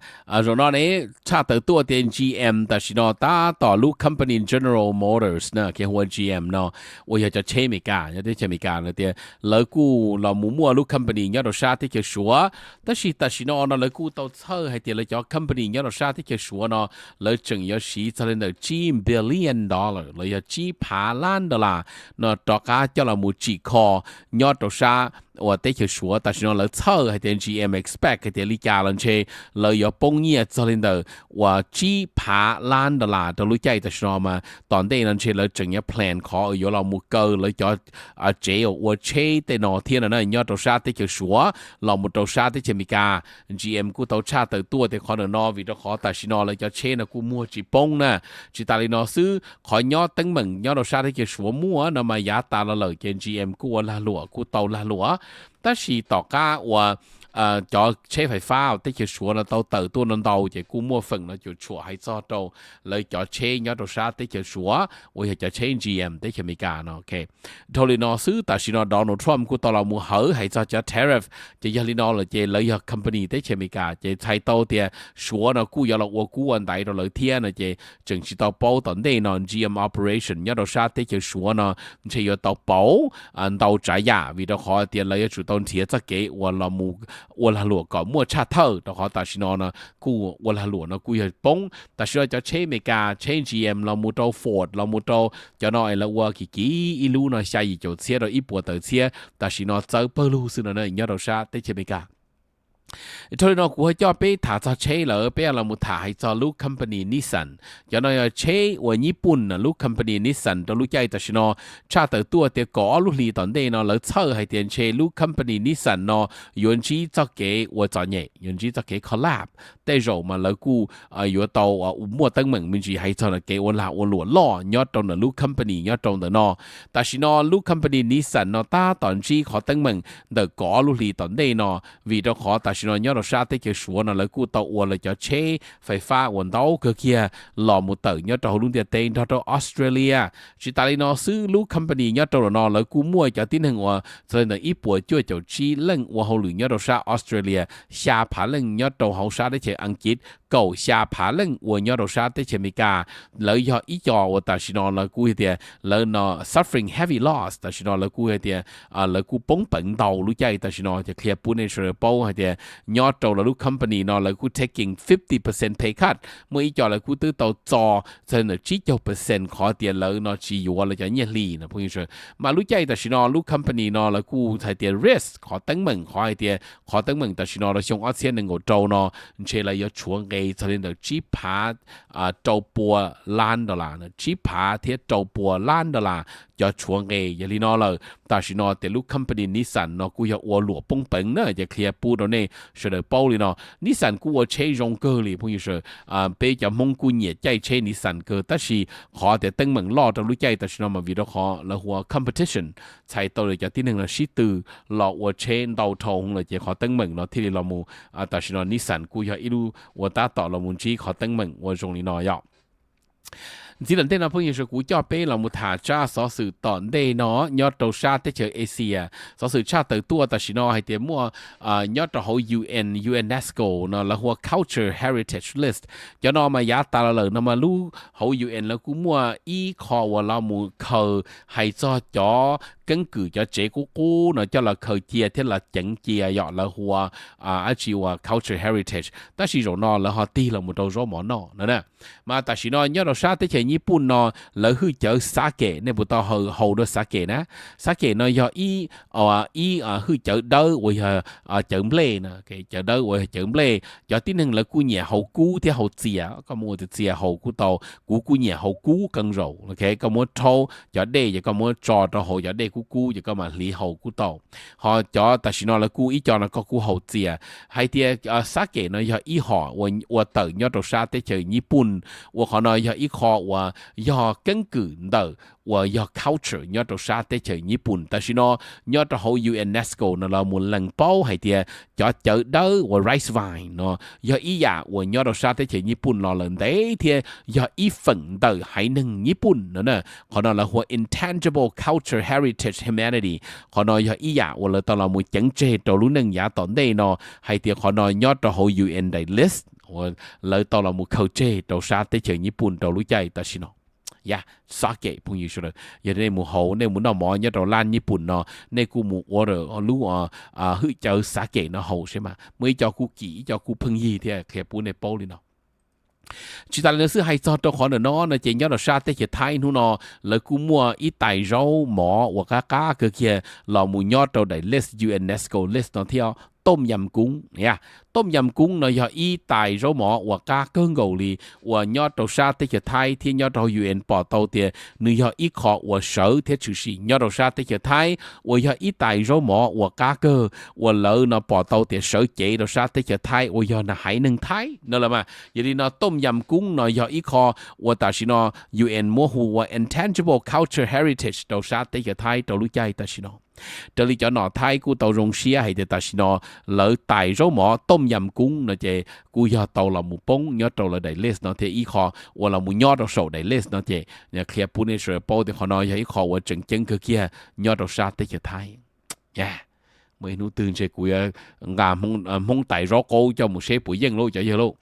Zaum no ne, tshaj tawm tuaj tias G M tam sim no tab tom lub company General Motors na, kev hu ua G M no uas yog cov tsheb Amelikas nyob teb chaws Amelikas no tias lawv kuj los mus muaj lub company nyob rau sab teb chaws Suav. Tab sis tam sim no no lawv kuj tau txhawj hais tias lawv cov company nyob rau sab teb chaws Suav no lawv tseem yuav siv txog li ntawm tsib billion dollar los yog tsib phav lab dollar no rov qab coj los mus tsim kho nyob rau sab uas teb chaws Suav. Tam sim no lawv txhawj hais tias G M expect hais tias li cas los ntshe lawv yuav poob nyiaj txog li ntawm uas tsib phav lab dollar rau lub caij tam sim no mas tom ntej no ntshe lawv tseem yuav plan qhov yuav los mus kaw lawv cov tsev uas ua tsheb tej no thiab no na, nyob rau sab teb chaws Suav los mus rau sab teb chaws Amelikas. G M kuj tau tshaj tawm tuaj tias qhov ntawm no vim rau qhov tam sim no lawv cov tsheb no kuj muag tsis poob na. Tsis tas li no xwb, qhov nyob teeb meem nyob rau sab teb chaws Suav muaj no mas yav tas los lawm ces G M kuj ua lag luam, kuj tau lag luam. Tab sis tom qab uas cov tsheb fais fab teb chaws Suav no tau tawm tuaj no ntau ces kuj muaj feem no cuam tshuam hais txog rau lawv cov tsheb nyob rau sab teb chaws Suav uas yog cov tsheb G M teb chaws Amelikas no. Dhau li no xwb tam sim no Donald Trump kuj tau los mus hawv hais txog cov tariff, ces yog li no lawm ces lawv yog company teb chaws Amelikas ces txhais tau tias Suav no kuj yuav los ua kub ua ntaiv rau lawv thiab no ces tseem tsis tau paub tom ntej no G M operation nyob rau sab teb chaws Suav no ntshe yuav tau pauv ntau tsav yam vim rau qhov tias lawv yuav tsum tau nrhiav txoj kev uas ua lag luam kom muaj tshaj thawj rau qhov tam sim no no kuj ua lag luam no kuj yog poob. Tam sim no cov tsheb Amelikas tsheb G M los mus rau Ford los mus rau cov no es lawv ua kim kim ib lub no xya yim caum txhiab rau ib puas tawm txhiab tam sim no txawv pawg lug xwb no nyob rau sab teb chaws Amelikas. Dhau li no kuv ho coj peb tham txog tsheb lawm, peb los mus tham hais txog lub company Nissan. Cov no yog tsheb uas Nyij Pooj no, lub company Nissan rau lub caij tam sim no tshaj tawm tuaj tias kaum ob lub hlis tom ntej no lawv txhawj hais tias ntshe lub company Nissan no yuav ntsib txoj kev ua txom nyem, yuav ntsib txoj kev collapse. Tej zaum mas lawv kuj yuav tau muaj teeb meem me ntsis hais txog kev ua lag ua luam loj nyob rau ntawm lub company nyob rau ntawm no. Tam sim no lub company Nissan no tab tom ntsib qhov teeb meem ntawm kaum ob lub hlis tom ntej no vim rau qhov tam sim no nyob rau sab teb chaws Suav no lawv kuj tau ua lawv cov tsheb fais fab uas ntau kawg kiag los mus tawm nyob rau hauv lub ntiaj teb nrog rau Australia. Tsis tas li no xwb lub company nyob rau ntawm no lawv kuj muaj cov tib neeg uas txog li ntawm ib puas cuaj caum tsib leej ua hauj lwm nyob rau sab Australia, xya phav leej nyob rau hauv sab teb chaws Askiv, kaum xya phav leej uas nyob rau sab teb chaws Amelikas. Lawv yog ib co uas tam sim no lawv kuj tias lawv no suffering heavy loss, tam sim no lawv kuj tias lawv kuj poob peev ntau lub caij tam sim no ces qhia pub nej sawv daws paub hais tias nyob rau lawv lub company no lawv kuj taking fifty percent pay cut, muaj ib co lawv kuj twb tau txo txog ntawm tsib caug percent qhov tias lawv no tsis yuav lawv cov nyiaj hli no. Mas lub caij tam sim no lub company no lawv kuj hais tias risk qhov teeb meem, qhov hais tias qhov teeb meem tam sim no rau xyoo ob txhiab nees nkaum rau no ntshe lawv yuav tshuav nqe txog li ntawm tsib phav rau pua lab dollar, tsib phav thiab rau pua lab dollar cov tshuav nqe. Yog li no lawm tam sim no tias lub company Nissan no kuj yog ua luam poob peev na ces qhia pub rau nej sawv daws paub li no. Nissan kuj ua tsheb zoo kawg li phooj ywg sawv, peb cov Hmoob kuj nyiam caij tsheb Nissan kawg tab sis qhov tias teeb meem loj rau lub caij tam sim no mas vim rau qhov lawv hu ua competition, txhais tau cov tib neeg no sib tw los ua tsheb ntau dhau lawm ces qhov teeb meem no thiaj li los mus tam sim no Nissan kuj yog ib lub uas tab tom los mus ntsib qhov teeb meem ua zoo li no yom. Ntxiv tom ntej no phooj ywg sawv, kuv coj peb los mus tham tsab xov xwm tom ntej no nyob rau sab teb chaws Asia. Xov xwm tshaj tawm tuaj tam sim no hais tias muaj nyob rau hauv U N, UNESCO no lawv hu ua Culture Heritage List. Cov no mas yav tas los lawm no mas lub hauv U N lawv kuj muaj ib qho uas los mus khaws hais txog cov keeb kwm cov tsev qub qub no coj los khaws cia thiab los ceev cia yom, lawv hu ua dab tsi ua culture heritage, tab sis zaum no lawv ho tig los mus rau zaub mov noj no na. Mas tam sim no nyob rau sab teb chaws Nyij Pooj no lawv hwj cawv xav kem, nej puas tau haus dua xav kem na? Xav kem no yog ib ib hwj cawv dawb uas yog cawv nplej no, cawv dawb uas yog cawv nplej. Cov tib neeg lawv kuj nyiam haus kub thiab haus txias, koj muab ua txias haus kuj tau. Kuv kuj nyiam haus kub qee zaus, koj muab rhaub cov dej ces koj muab tso rau hauv cov dej kub kub ces koj mam hliv haus kuj tau. Ho cov tam sim no lawv kuj ib co no koj kuj haus txias. Hais tias xav kem no yog ib hom ua tawm nyob rau sab teb chaws Nyij Pooj, uas qhov no yog ib qho uas yog keeb kwm ntawm uas yog culture nyob rau sab teb chaws Nyij Pooj. Tam sim no nyob rau hauv UNESCO no los mus lees paub hais tias cov cawv dawb uas rice vine no yog ib yam uas nyob rau sab teb chaws Nyij Pooj los lawm ntev thiab yog ib feem ntawm haiv neeg Nyij Pooj no na. Qhov no lawv hu ua intangible culture heritage humanity. Qhov no yog ib yam uas lawv tau los mus ceev tseg rau lub neej yav tom ntej no hais tias qhov no nyob rau hauv U N daim list uas lawv tau los mus khaws tseg rau sab teb chaws Nyij Pooj rau lub caij tam sim no. Yog xav kem phooj ywg sawv daws, yog nej mus haus, nej mus noj mov nyob rau lab Nyij Pooj no, nej kuj mus ua lub hwj cawv xav kem no haus seb mas. Muaj ib co kuj kim, ib co kuj pheej yig thiab, qhia pub nej paub li no. Tsis tas li no xwb, hais txog rau qhov ntawm no no ces nyob rau sab teb chaws Thaib hnub no lawv kuj muaj ib tais zaub mov uas qab qab kawg kiag los mus nyob rau daim list UNESCO list no thiab, tooj yam koob. Tooj yam koob no yog ib tais zaub mov uas qab kawg nkaus li uas nyob rau sab teb chaws Thaib thiab nyob rau U N pom tau tias nws yog ib qho uas sawv thiab tshwm sim nyob rau sab teb chaws Thaib uas yog ib tais zaub mov uas qab kawg uas lawv no pom tau tias sawv cev rau sab teb chaws Thaib uas yog haiv neeg Thaib no lawm mas. Yog li no tooj yam koob no yog ib qho uas tam sim no U N muab hu ua intangible culture heritage rau sab teb chaws Thaib rau lub caij tam sim no. Raws li cov nom Thaib kuj tau zoo siab hais tias tam sim no lawv tais zaub mov tooj yam kub no ces kuj yog tau los mus poob nyob rau lawv daim list no thiab ib qho uas los mus nyob rau saum daim list no ces qhia pub nej sawv daws paub tias qhov no yog ib qho uas tseem ceeb kawg kiag nyob rau sab teb chaws Thaib. Muaj ib hnub twg ntshe kuv yuav nqa Hmoob tais zaub qaub coj mus seb puas yeej lauj cov yawg lauj.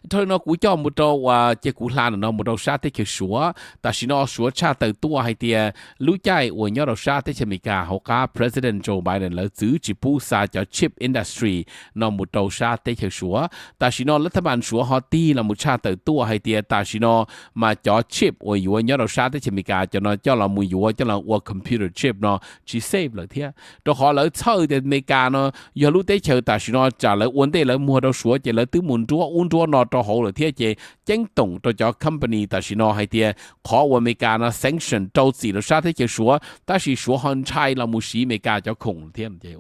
Dhau li no kuv coj mus rau uas cia kuv hla no mus rau sab teb chaws Suav. Tam sim no Suav tshaj tawm tuaj hais tias lub caij uas nyob rau sab teb chaws Amelikas hauv qab President Joe Biden lawv txwv tsis pub xa cov chip industry no mus rau sab teb chaws Suav. Tam sim no lawv thab npas Suav ho tig los mus tshaj tawm tuaj hais tias tam sim no mas cov chip uas yuav nyob rau sab teb chaws Amelikas cov no coj los mus yuav coj los ua computer chip no tsis safe lawm thiab, rau qhov lawv txhawj tias Amelikas no yog lub teb chaws tam sim no tsam lawv ua ntej lawv muag rau Suav ces lawv twb mus nruab ub nruab no rau hauv lawm thiab ces ceeb toom rau cov company tam sim no hais tias qhov uas Amelikas no sanction rau txim rau sab teb chaws Suav tab sis Suav ho ntshai los mus siv Amelikas cov khoom thiab ces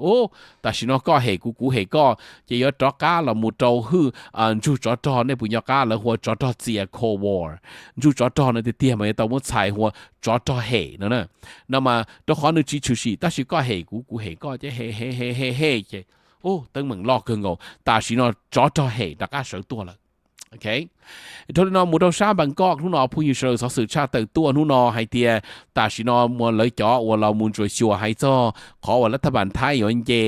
tam sim no koj hem kuv kuv hem koj ces yuav rov qab los mus rau hwj ntsug tsov rog nej puas nco qab lawv hu ua tsov rog txias Cold War. Ntsug tsov rog no tiag tiag mas yuav tau muab txhais hu ua tsov rog hem no na. No mas rau qhov nws tsis tshwm sim tab sis koj hem kuv kuv hem koj ces hem hem hem hem hem ces teeb meem loj kawg nkaus tam sim no tsov rog hem rov qab sawv tuaj lawm. Dhau li no mus rau sab Bangkok hnub no phooj ywg sawv daws xov xwm tshaj tawm tuaj hnub no hais tias tam sim no lawv cov uas los mus ntsuas xyuas hais txog qhov uas lawv thab npas Thaib yuav nce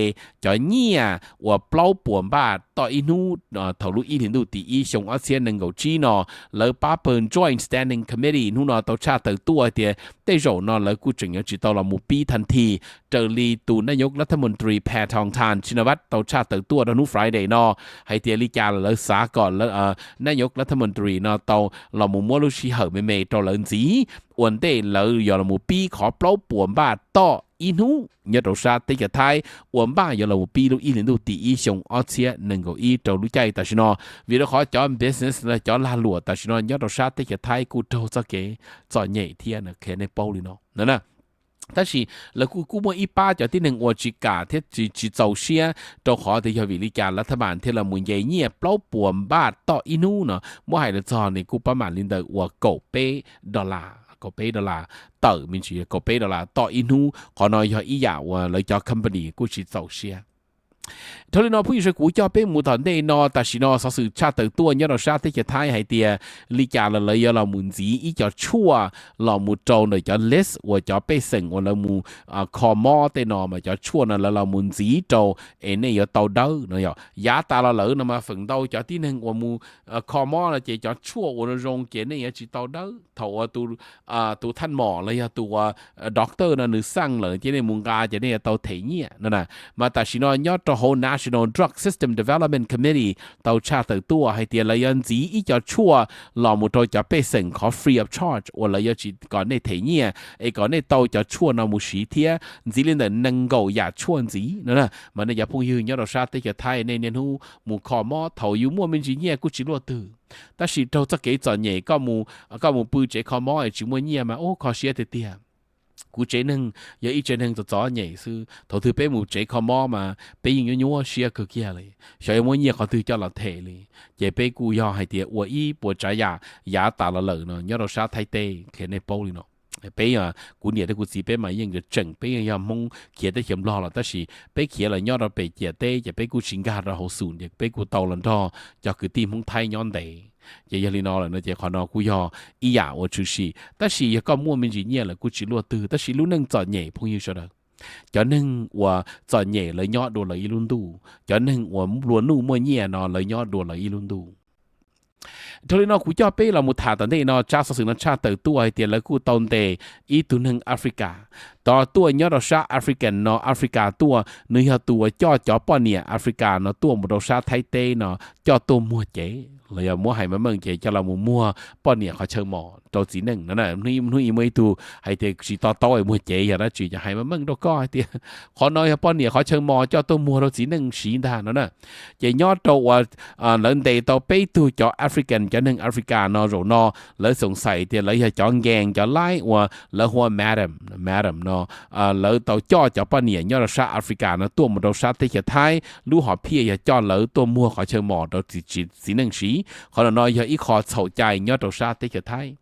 cov nyiaj uas plaub puas npaj toj ib hnub thaum lub ib hlis ntuj tim ib xyoo ob txhiab nees nkaum tsib no lawv pab pawg Joint Standing Committee hnub no tau tshaj tawm tuaj tias tej zaum no lawv kuj tseem yuav tsis tau los mus pib thaj thi raws li tus nab nyuj lav thab moos tris Pha Thong Than Shinawat tau tshaj tawm tuaj rau hnub Friday no hais tias li cas los lawv xav kom nab nyuj lav thab moos tris no tau los mus muab lub sij hawm me me rau lawv ntxiv ua ntej lawv yog los mus pib qhov plaub puas npaj toj ib hnub nyob rau sab teb chaws Thaib uas npaj yuav los mus pib lub ib hlis ntuj tim ib xyoo ob txhiab nees nkaum ib rau lub caij tam sim no vim rau qhov cov business los cov lag luam tam sim no nyob rau sab teb chaws Thaib kuj raug txoj kev txom nyem thiab qhia nej paub li no. Tab sis lawv kuj kuj muaj ib pab cov tib neeg uas tsis kam thiab tsis txaus siab rau qhov tias yog vim li cas lawv thab npas thiaj los mus nce nyiaj plaub puas npaj toj ib hnub no muab hais los txog nws kuj pab mam li ntawm uas kaum peb dollar, kaum peb dollar tawm me ntsis kaum peb dollar toj ib hnub. Qhov no yog ib yam uas lawv cov company kuj tsis txaus siab. Dhau li no phooj ywg sawv daws kuv coj peb mus tom ntej no tam sim no xov xwm tshaj tawm tuaj nyob rau sab teb chaws Thaib hais tias li cas los lawv yuav los mus ntxiv ib co tshuaj los mus rau ntawm cov list uas cov pej xeem uas lawv mus kho mob tej no mas cov tshuaj no lawv los mus ntxiv rau es nej yuav tau dawb no yog yav tas los lawm no mas feem ntau cov tib neeg uas mus kho mob no ces cov tshuaj uas zoo ces nej yuav tsis tau dawb thaum uas tus thaj mom los yog tus doctor no nws xaj lawm ces nej mus nqa ces nej yuav tau them nyiaj no na. Mas tam sim no nyob rau hauv National Drug System Development Committee tau tshaj tawm tuaj hais tias lawv yuav ntxiv ib co tshuaj los mus rau cov pej xeem qhov free of charge uas lawv yuav tsis kom nej them nyiaj es kom nej tau cov tshuaj no mus siv thiab ntxiv li ntawm nees nkaum yam tshuaj ntxiv no. Mas nej cov phooj ywg nyob rau sab teb chaws Thaib nej niaj hnub mus kho mob thaum yus muaj me ntsis nyiaj kuj tsis luaj twg tab sis raug txoj kev txom nyem koj mus pw tsev kho mob es tsis muaj nyiaj mas ub kho siab tiag tiag. Kuv tsev neeg yog ib tsev neeg txom txom nyem xwb, thaum twg peb mus tsev kho mob mas peb yeej nyuaj nyuaj siab kawg kiag li, xyov yuav muab nyiaj qhov twg coj los them li. Ces peb kuj yog hais tias ua ib puas tsav yam yav tas los lawm no nyob rau sab Thaib teb qhia nej paub li no. Peb, kuv niam thiab kuv txiv peb mas yeej yuav tseem peb yeej yog Hmoob khiav teb chaws Nplog los tab sis peb khiav los nyob rau pem ciam teb ces peb kuj tsis nkag rau hauv xum ces peb kuj tau los nrog cov kwv tij Hmoob Thaib nyob ntev. Ces yog li no lawm no ces qhov no kuj yog ib yam uas tshwm sim tab sis yog koj muaj me ntsis nyiaj lawm kuj tsis luaj twg tab sis lub neej txom nyem phooj ywg sawv daws. Cov neeg uas txom nyem lawv nyob dua lawv ib lub ntuj, cov neeg uas nplua nuj muaj nyiaj no lawv nyob dua lawv ib lub ntuj. Dhau li no kuv coj peb los mus tham tom ntej no tsab xov xwm no tshaj tawm tuaj hais tias lawv kuj tau ntes ib tug neeg Africa. Tod tuaj nyob rau sab African no Africa tuaj nws yog tus uas coj cov poj niam Africa no tuaj mus rau sab Thaib teb no coj tuaj muag cev los yog muab hais meej meej ces coj los mus muag poj niam qhov chaw mos rau txiv neej no. Hnub ib muaj ib tug hais tias tsis to taub es muag cev yog dab tsi ces hais meej meej rau koj hais tias qhov no yog poj niam qhov chaw mos coj tuaj muag rau txiv neej siv ntag no na. Ces nyob rau uas lawv ntes tau peb tug cov African cov neeg Africa no zaum no lawv xoom xais tias lawv yog cov nkees cov laib uas lawv hu ua madam, madam no lawv tau coj cov poj niam nyob rau sab Africa no tuaj mus rau sab teb chaws Thaib lub hom phiaj yog coj lawv tuaj muag qhov chaw mos rau txiv neej siv. Qhov no no yog ib qho txhaum cai nyob rau sab teb chaws Thaib.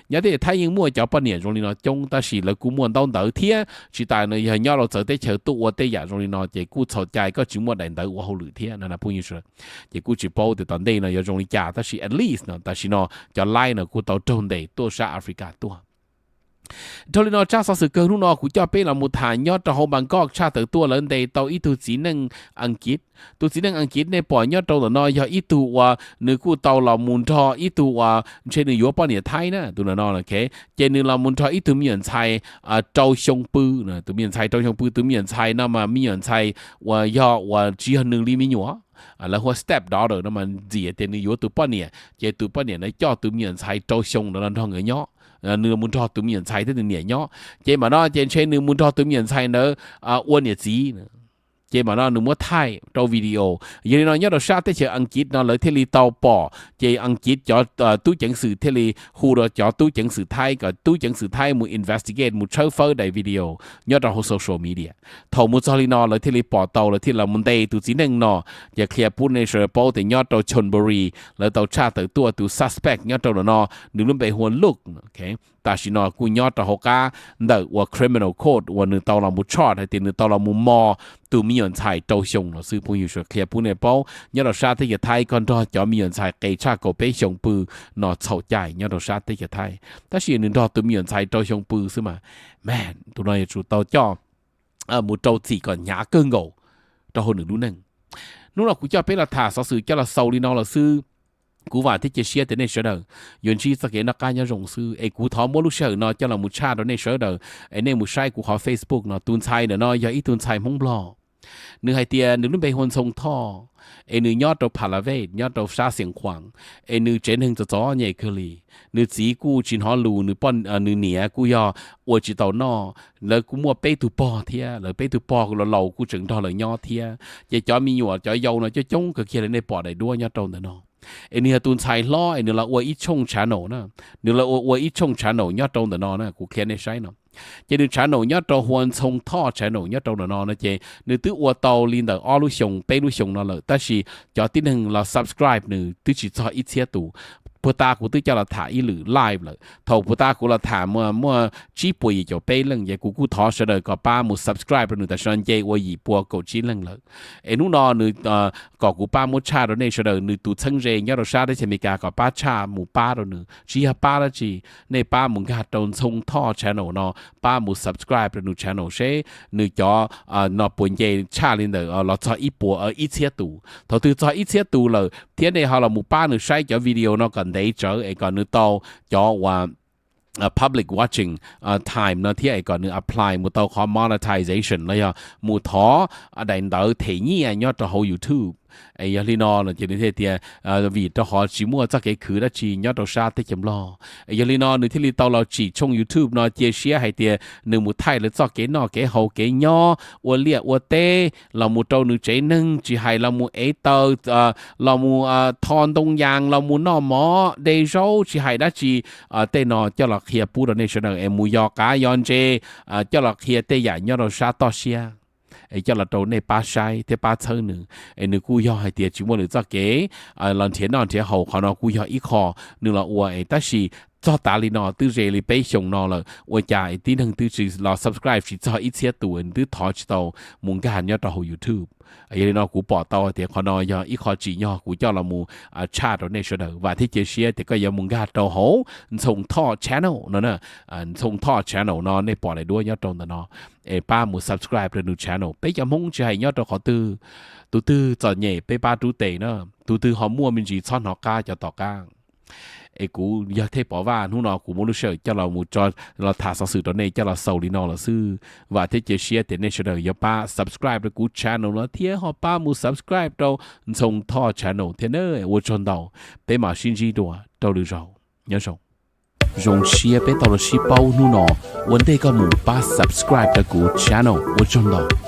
Nyob teb chaws Thaib yeej muaj cov poj niam zoo li no coob, tab sis lawv kuj muaj ntaub ntawv thiab tsis tas no yog nyob rau txawv teb chaws tuaj ua tej yam zoo li no ces kuj txhaum cai koj tsis muaj daim ntawv ua hauj lwm thiab no phooj ywg sawv daws. Ces kuj tsis paub tias tom ntej no yuav zoo li cas, tab sis at least no tam sim no cov laib no kuj tau raug ntes tuaj sab Africa tuaj. Dhau li no tsab xov xwm kawg hnub no kuv coj peb los mus tham nyob rau hauv Bangkok tshaj tawm tuaj lawv ntes tau ib tug txiv neej Askiv. Tus txiv neej Askiv nej pom nyob rau ntawm no yog ib tug uas nws kuj tau los mus nrog ib tug uas ntshe nws yuav poj niam Thaib na, tus no no ces nws los mus nrog ib tug me nyuam ntxhais rau xyoo pw. Tus me nyuam ntxhais rau xyoo pw, tus me nyuam ntxhais no mas me nyuam ntxhais uas yog uas tsis yog nws li me nyuam, lawv hu ua step daughter no mas ntxim tias nws yuav tus poj niam, ces tus poj niam ntawd coj tus me nyuam ntxhais rau xyoo ntawd los nrog nkawd nyob. Nws mus nrog tus me nyuam ntxhais thiab tus niam nyob, ces mam no ces ntshe nws mus nrog tus me nyuam ntxhais ntawd ua niam txiv. Ces mam no nws muab thaij rau video. Yog li no nyob rau sab teb chaws Askiv no lawv thiaj li tau pom, ces Askiv cov tub ceev xwm thiaj li hu rau cov tub ceev xwm Thaib kom tub ceev xwm Thaib mus investigate, mus tshawb fawb daim video nyob rau hauv social media. Thaum mus txog li no lawv thiaj li pom tau, lawv thiaj los mus ntes tus txiv neej no. Ces qhia pub nej sawv daws paub tias nyob rau Chonburi lawv tau tshaj tawm tuaj tus suspect nyob rau ntawm no, nws lub npe hu ua Luke. Tam sim no kuj nyob rau hauv qab ntawm uas criminal court uas nws tau los mus charge hais tias nws tau los mus mos tus me nyuam ntxhais rau xyoo no xwb. Phooj ywg sawv daws, qhia pub nej paub nyob rau sab teb chaws Thaib koj nrog cov me nyuam ntxhais qis tshaj kaum peb xyoos pw no txhaum cai nyob rau sab teb chaws Thaib, tab sis nws nrog tus me nyuam ntxhais rau xyoo pw xwb mas, man, tus no yuav tsum tau coj mus rau txim kom hnyav kawg nkaus rau hauv nws lub neej. Hnub no kuv coj peb los tham xov xwm coj los xaus li no lawm xwb. Kuv vam thiab cia siab tias nej sawv daws yuav ntsib txoj kev noj qab nyob zoo xwb, es kuv thov muab lub sij hawm no coj los mus tshaj rau nej sawv daws, es nej mus saib kuv qhov Facebook no. Tus ntxhais ntawm no yog ib tug ntxhais Hmoob Nplog, nws hais tias nws lub npe hu ua Ntxhoo Thoj, es nws nyob rau Pha La Vej, nyob rau sab Xias Khuam, es nws tsev neeg txom txom nyem kawg li. Nws txiv kuj tsis hnov lus, nws niam kuj yog ua tsis tau noj. Lawv kuj muaj peb tug pog thiab, lawv peb tug pog kuj laus laus kuj tseem nrog lawv nyob thiab. Ces cov me nyuam cov yau no coob coob kawg kiag li nej pom daim duab nyob rau ntawm no. Es nws yog tus ntxhais hlob es nws los ua ib tshooj channel na, nws los ua ua ib tshooj channel nyob rau ntawm no na, kuv qhia nej saib no. Ces nws channel nyob rau hu ua Ntxhoo Thoj channel nyob rau ntawm no no ces nws twb ua tau li ntawm ob lub xyoos peb lub xyoos no lawm, tab sis cov tib neeg los subscribe nws twb tsis txog ib txhiab tus. Puag ta kuv twb coj los tham ib lwm live lawm, thaum puag ta kuv los tham muaj tsib puas yim caum peb leej, ces kuv kuj thov sawv daws kom pab mus subscribe rau nws, tam sim no nce ua yim pua kaum tsib leej lawm. Es hnub no nws kom kuv pab muab tshaj rau nej sawv daws, nws tus txheeb ze nyob rau sab teb chaws Amelikas kom pab tshaj mus pab rau nws, tsis yog pab dab tsi, nej pab mus nkag rau Ntxhoo Thoj channel no, pab mus subscribe rau nws channel seb nws cov no puas nce tshaj li ntawm los txog ib puas ib txhiab tus. Thaum twg txog ib txhiab tus lawm thiab nej ho los mus pab nws saib cov video no kom ntev tsawv es kom nws tau cov uas public watching time no thiab es kom nws apply mus tau qhov monetization los yog mus thov daim ntawv them nyiaj nyob rau hauv YouTube. Es yog li no no ces nws thiaj tias vim rau qhov tsis muaj txoj kev khwv dab tsi nyob rau sab teb chaws Nplog, es yog li no nws thiaj li tau los tsim tshooj YouTube no cia siab hais tias nws mus thaij lawv txoj kev noj kev haus kev nyob, ua liaj ua teb, los mus rau nws tsev neeg, tsis hais los mus ev taw, los mus tho ntoo yas, los mus noj mov de zaub, tsis hais dab tsi. Tej no coj los qhia pub rau nej sawv daws es mus yos qav yos ntse, coj los qhia tej yam nyob rau sab toj siab, es coj los rau nej pab saib thiab pab txhawb nws. Es nws kuj yog hais tias tsis muaj lwm txoj kev los nrhiav noj nrhiav haus, qhov no kuj yog ib qho nws los ua es tab sis txog tav li no twb ze li peb xyoos no lawm, ua cas es tib neeg twb tsis los subscribe tsis txog ib txhiab tus, nws twb thov tsis tau mus nkag nyob rau hauv YouTube. Yog li no kuv pom tau tias qhov no yog ib qho tsim nyog kuv coj los mus tshaj rau nej sawv daws. Vam thiab cia siab tias koj yuav mus nkag rau hauv Ntxhoo Thoj channel no na. Ntxhoo Thoj channel no nej pom daim duab nyob rau ntawm no, es pab mus subscribe rau nws channel. Peb cov Hmoob tsis hais nyob rau qhov twg, tus twg txom nyem peb pab rub tes na, tus twg ho muaj me ntsis txhob hnov qab cov tom qab. Es kuv yog Thej Pov Vaj, hnub no kuv muab lub sij hawm coj los mus tso, los tham xov xwm rau nej coj los xaus li no lawm xwb. Vam thiab cia siab tias nej sawv daws yuav pab subscribe rau kuv channel no thiab ho pab mus subscribe rau Ntxhoo Thoj channel thiab na. Ua tsaug ntau, peb mam sib ntsib dua rau lwm zaus. Nyob zoo. Zoo siab peb tau los sib paub hnub no, ua ntej koj mus pab subscribe rau kuv channel, ua tsaug ntau.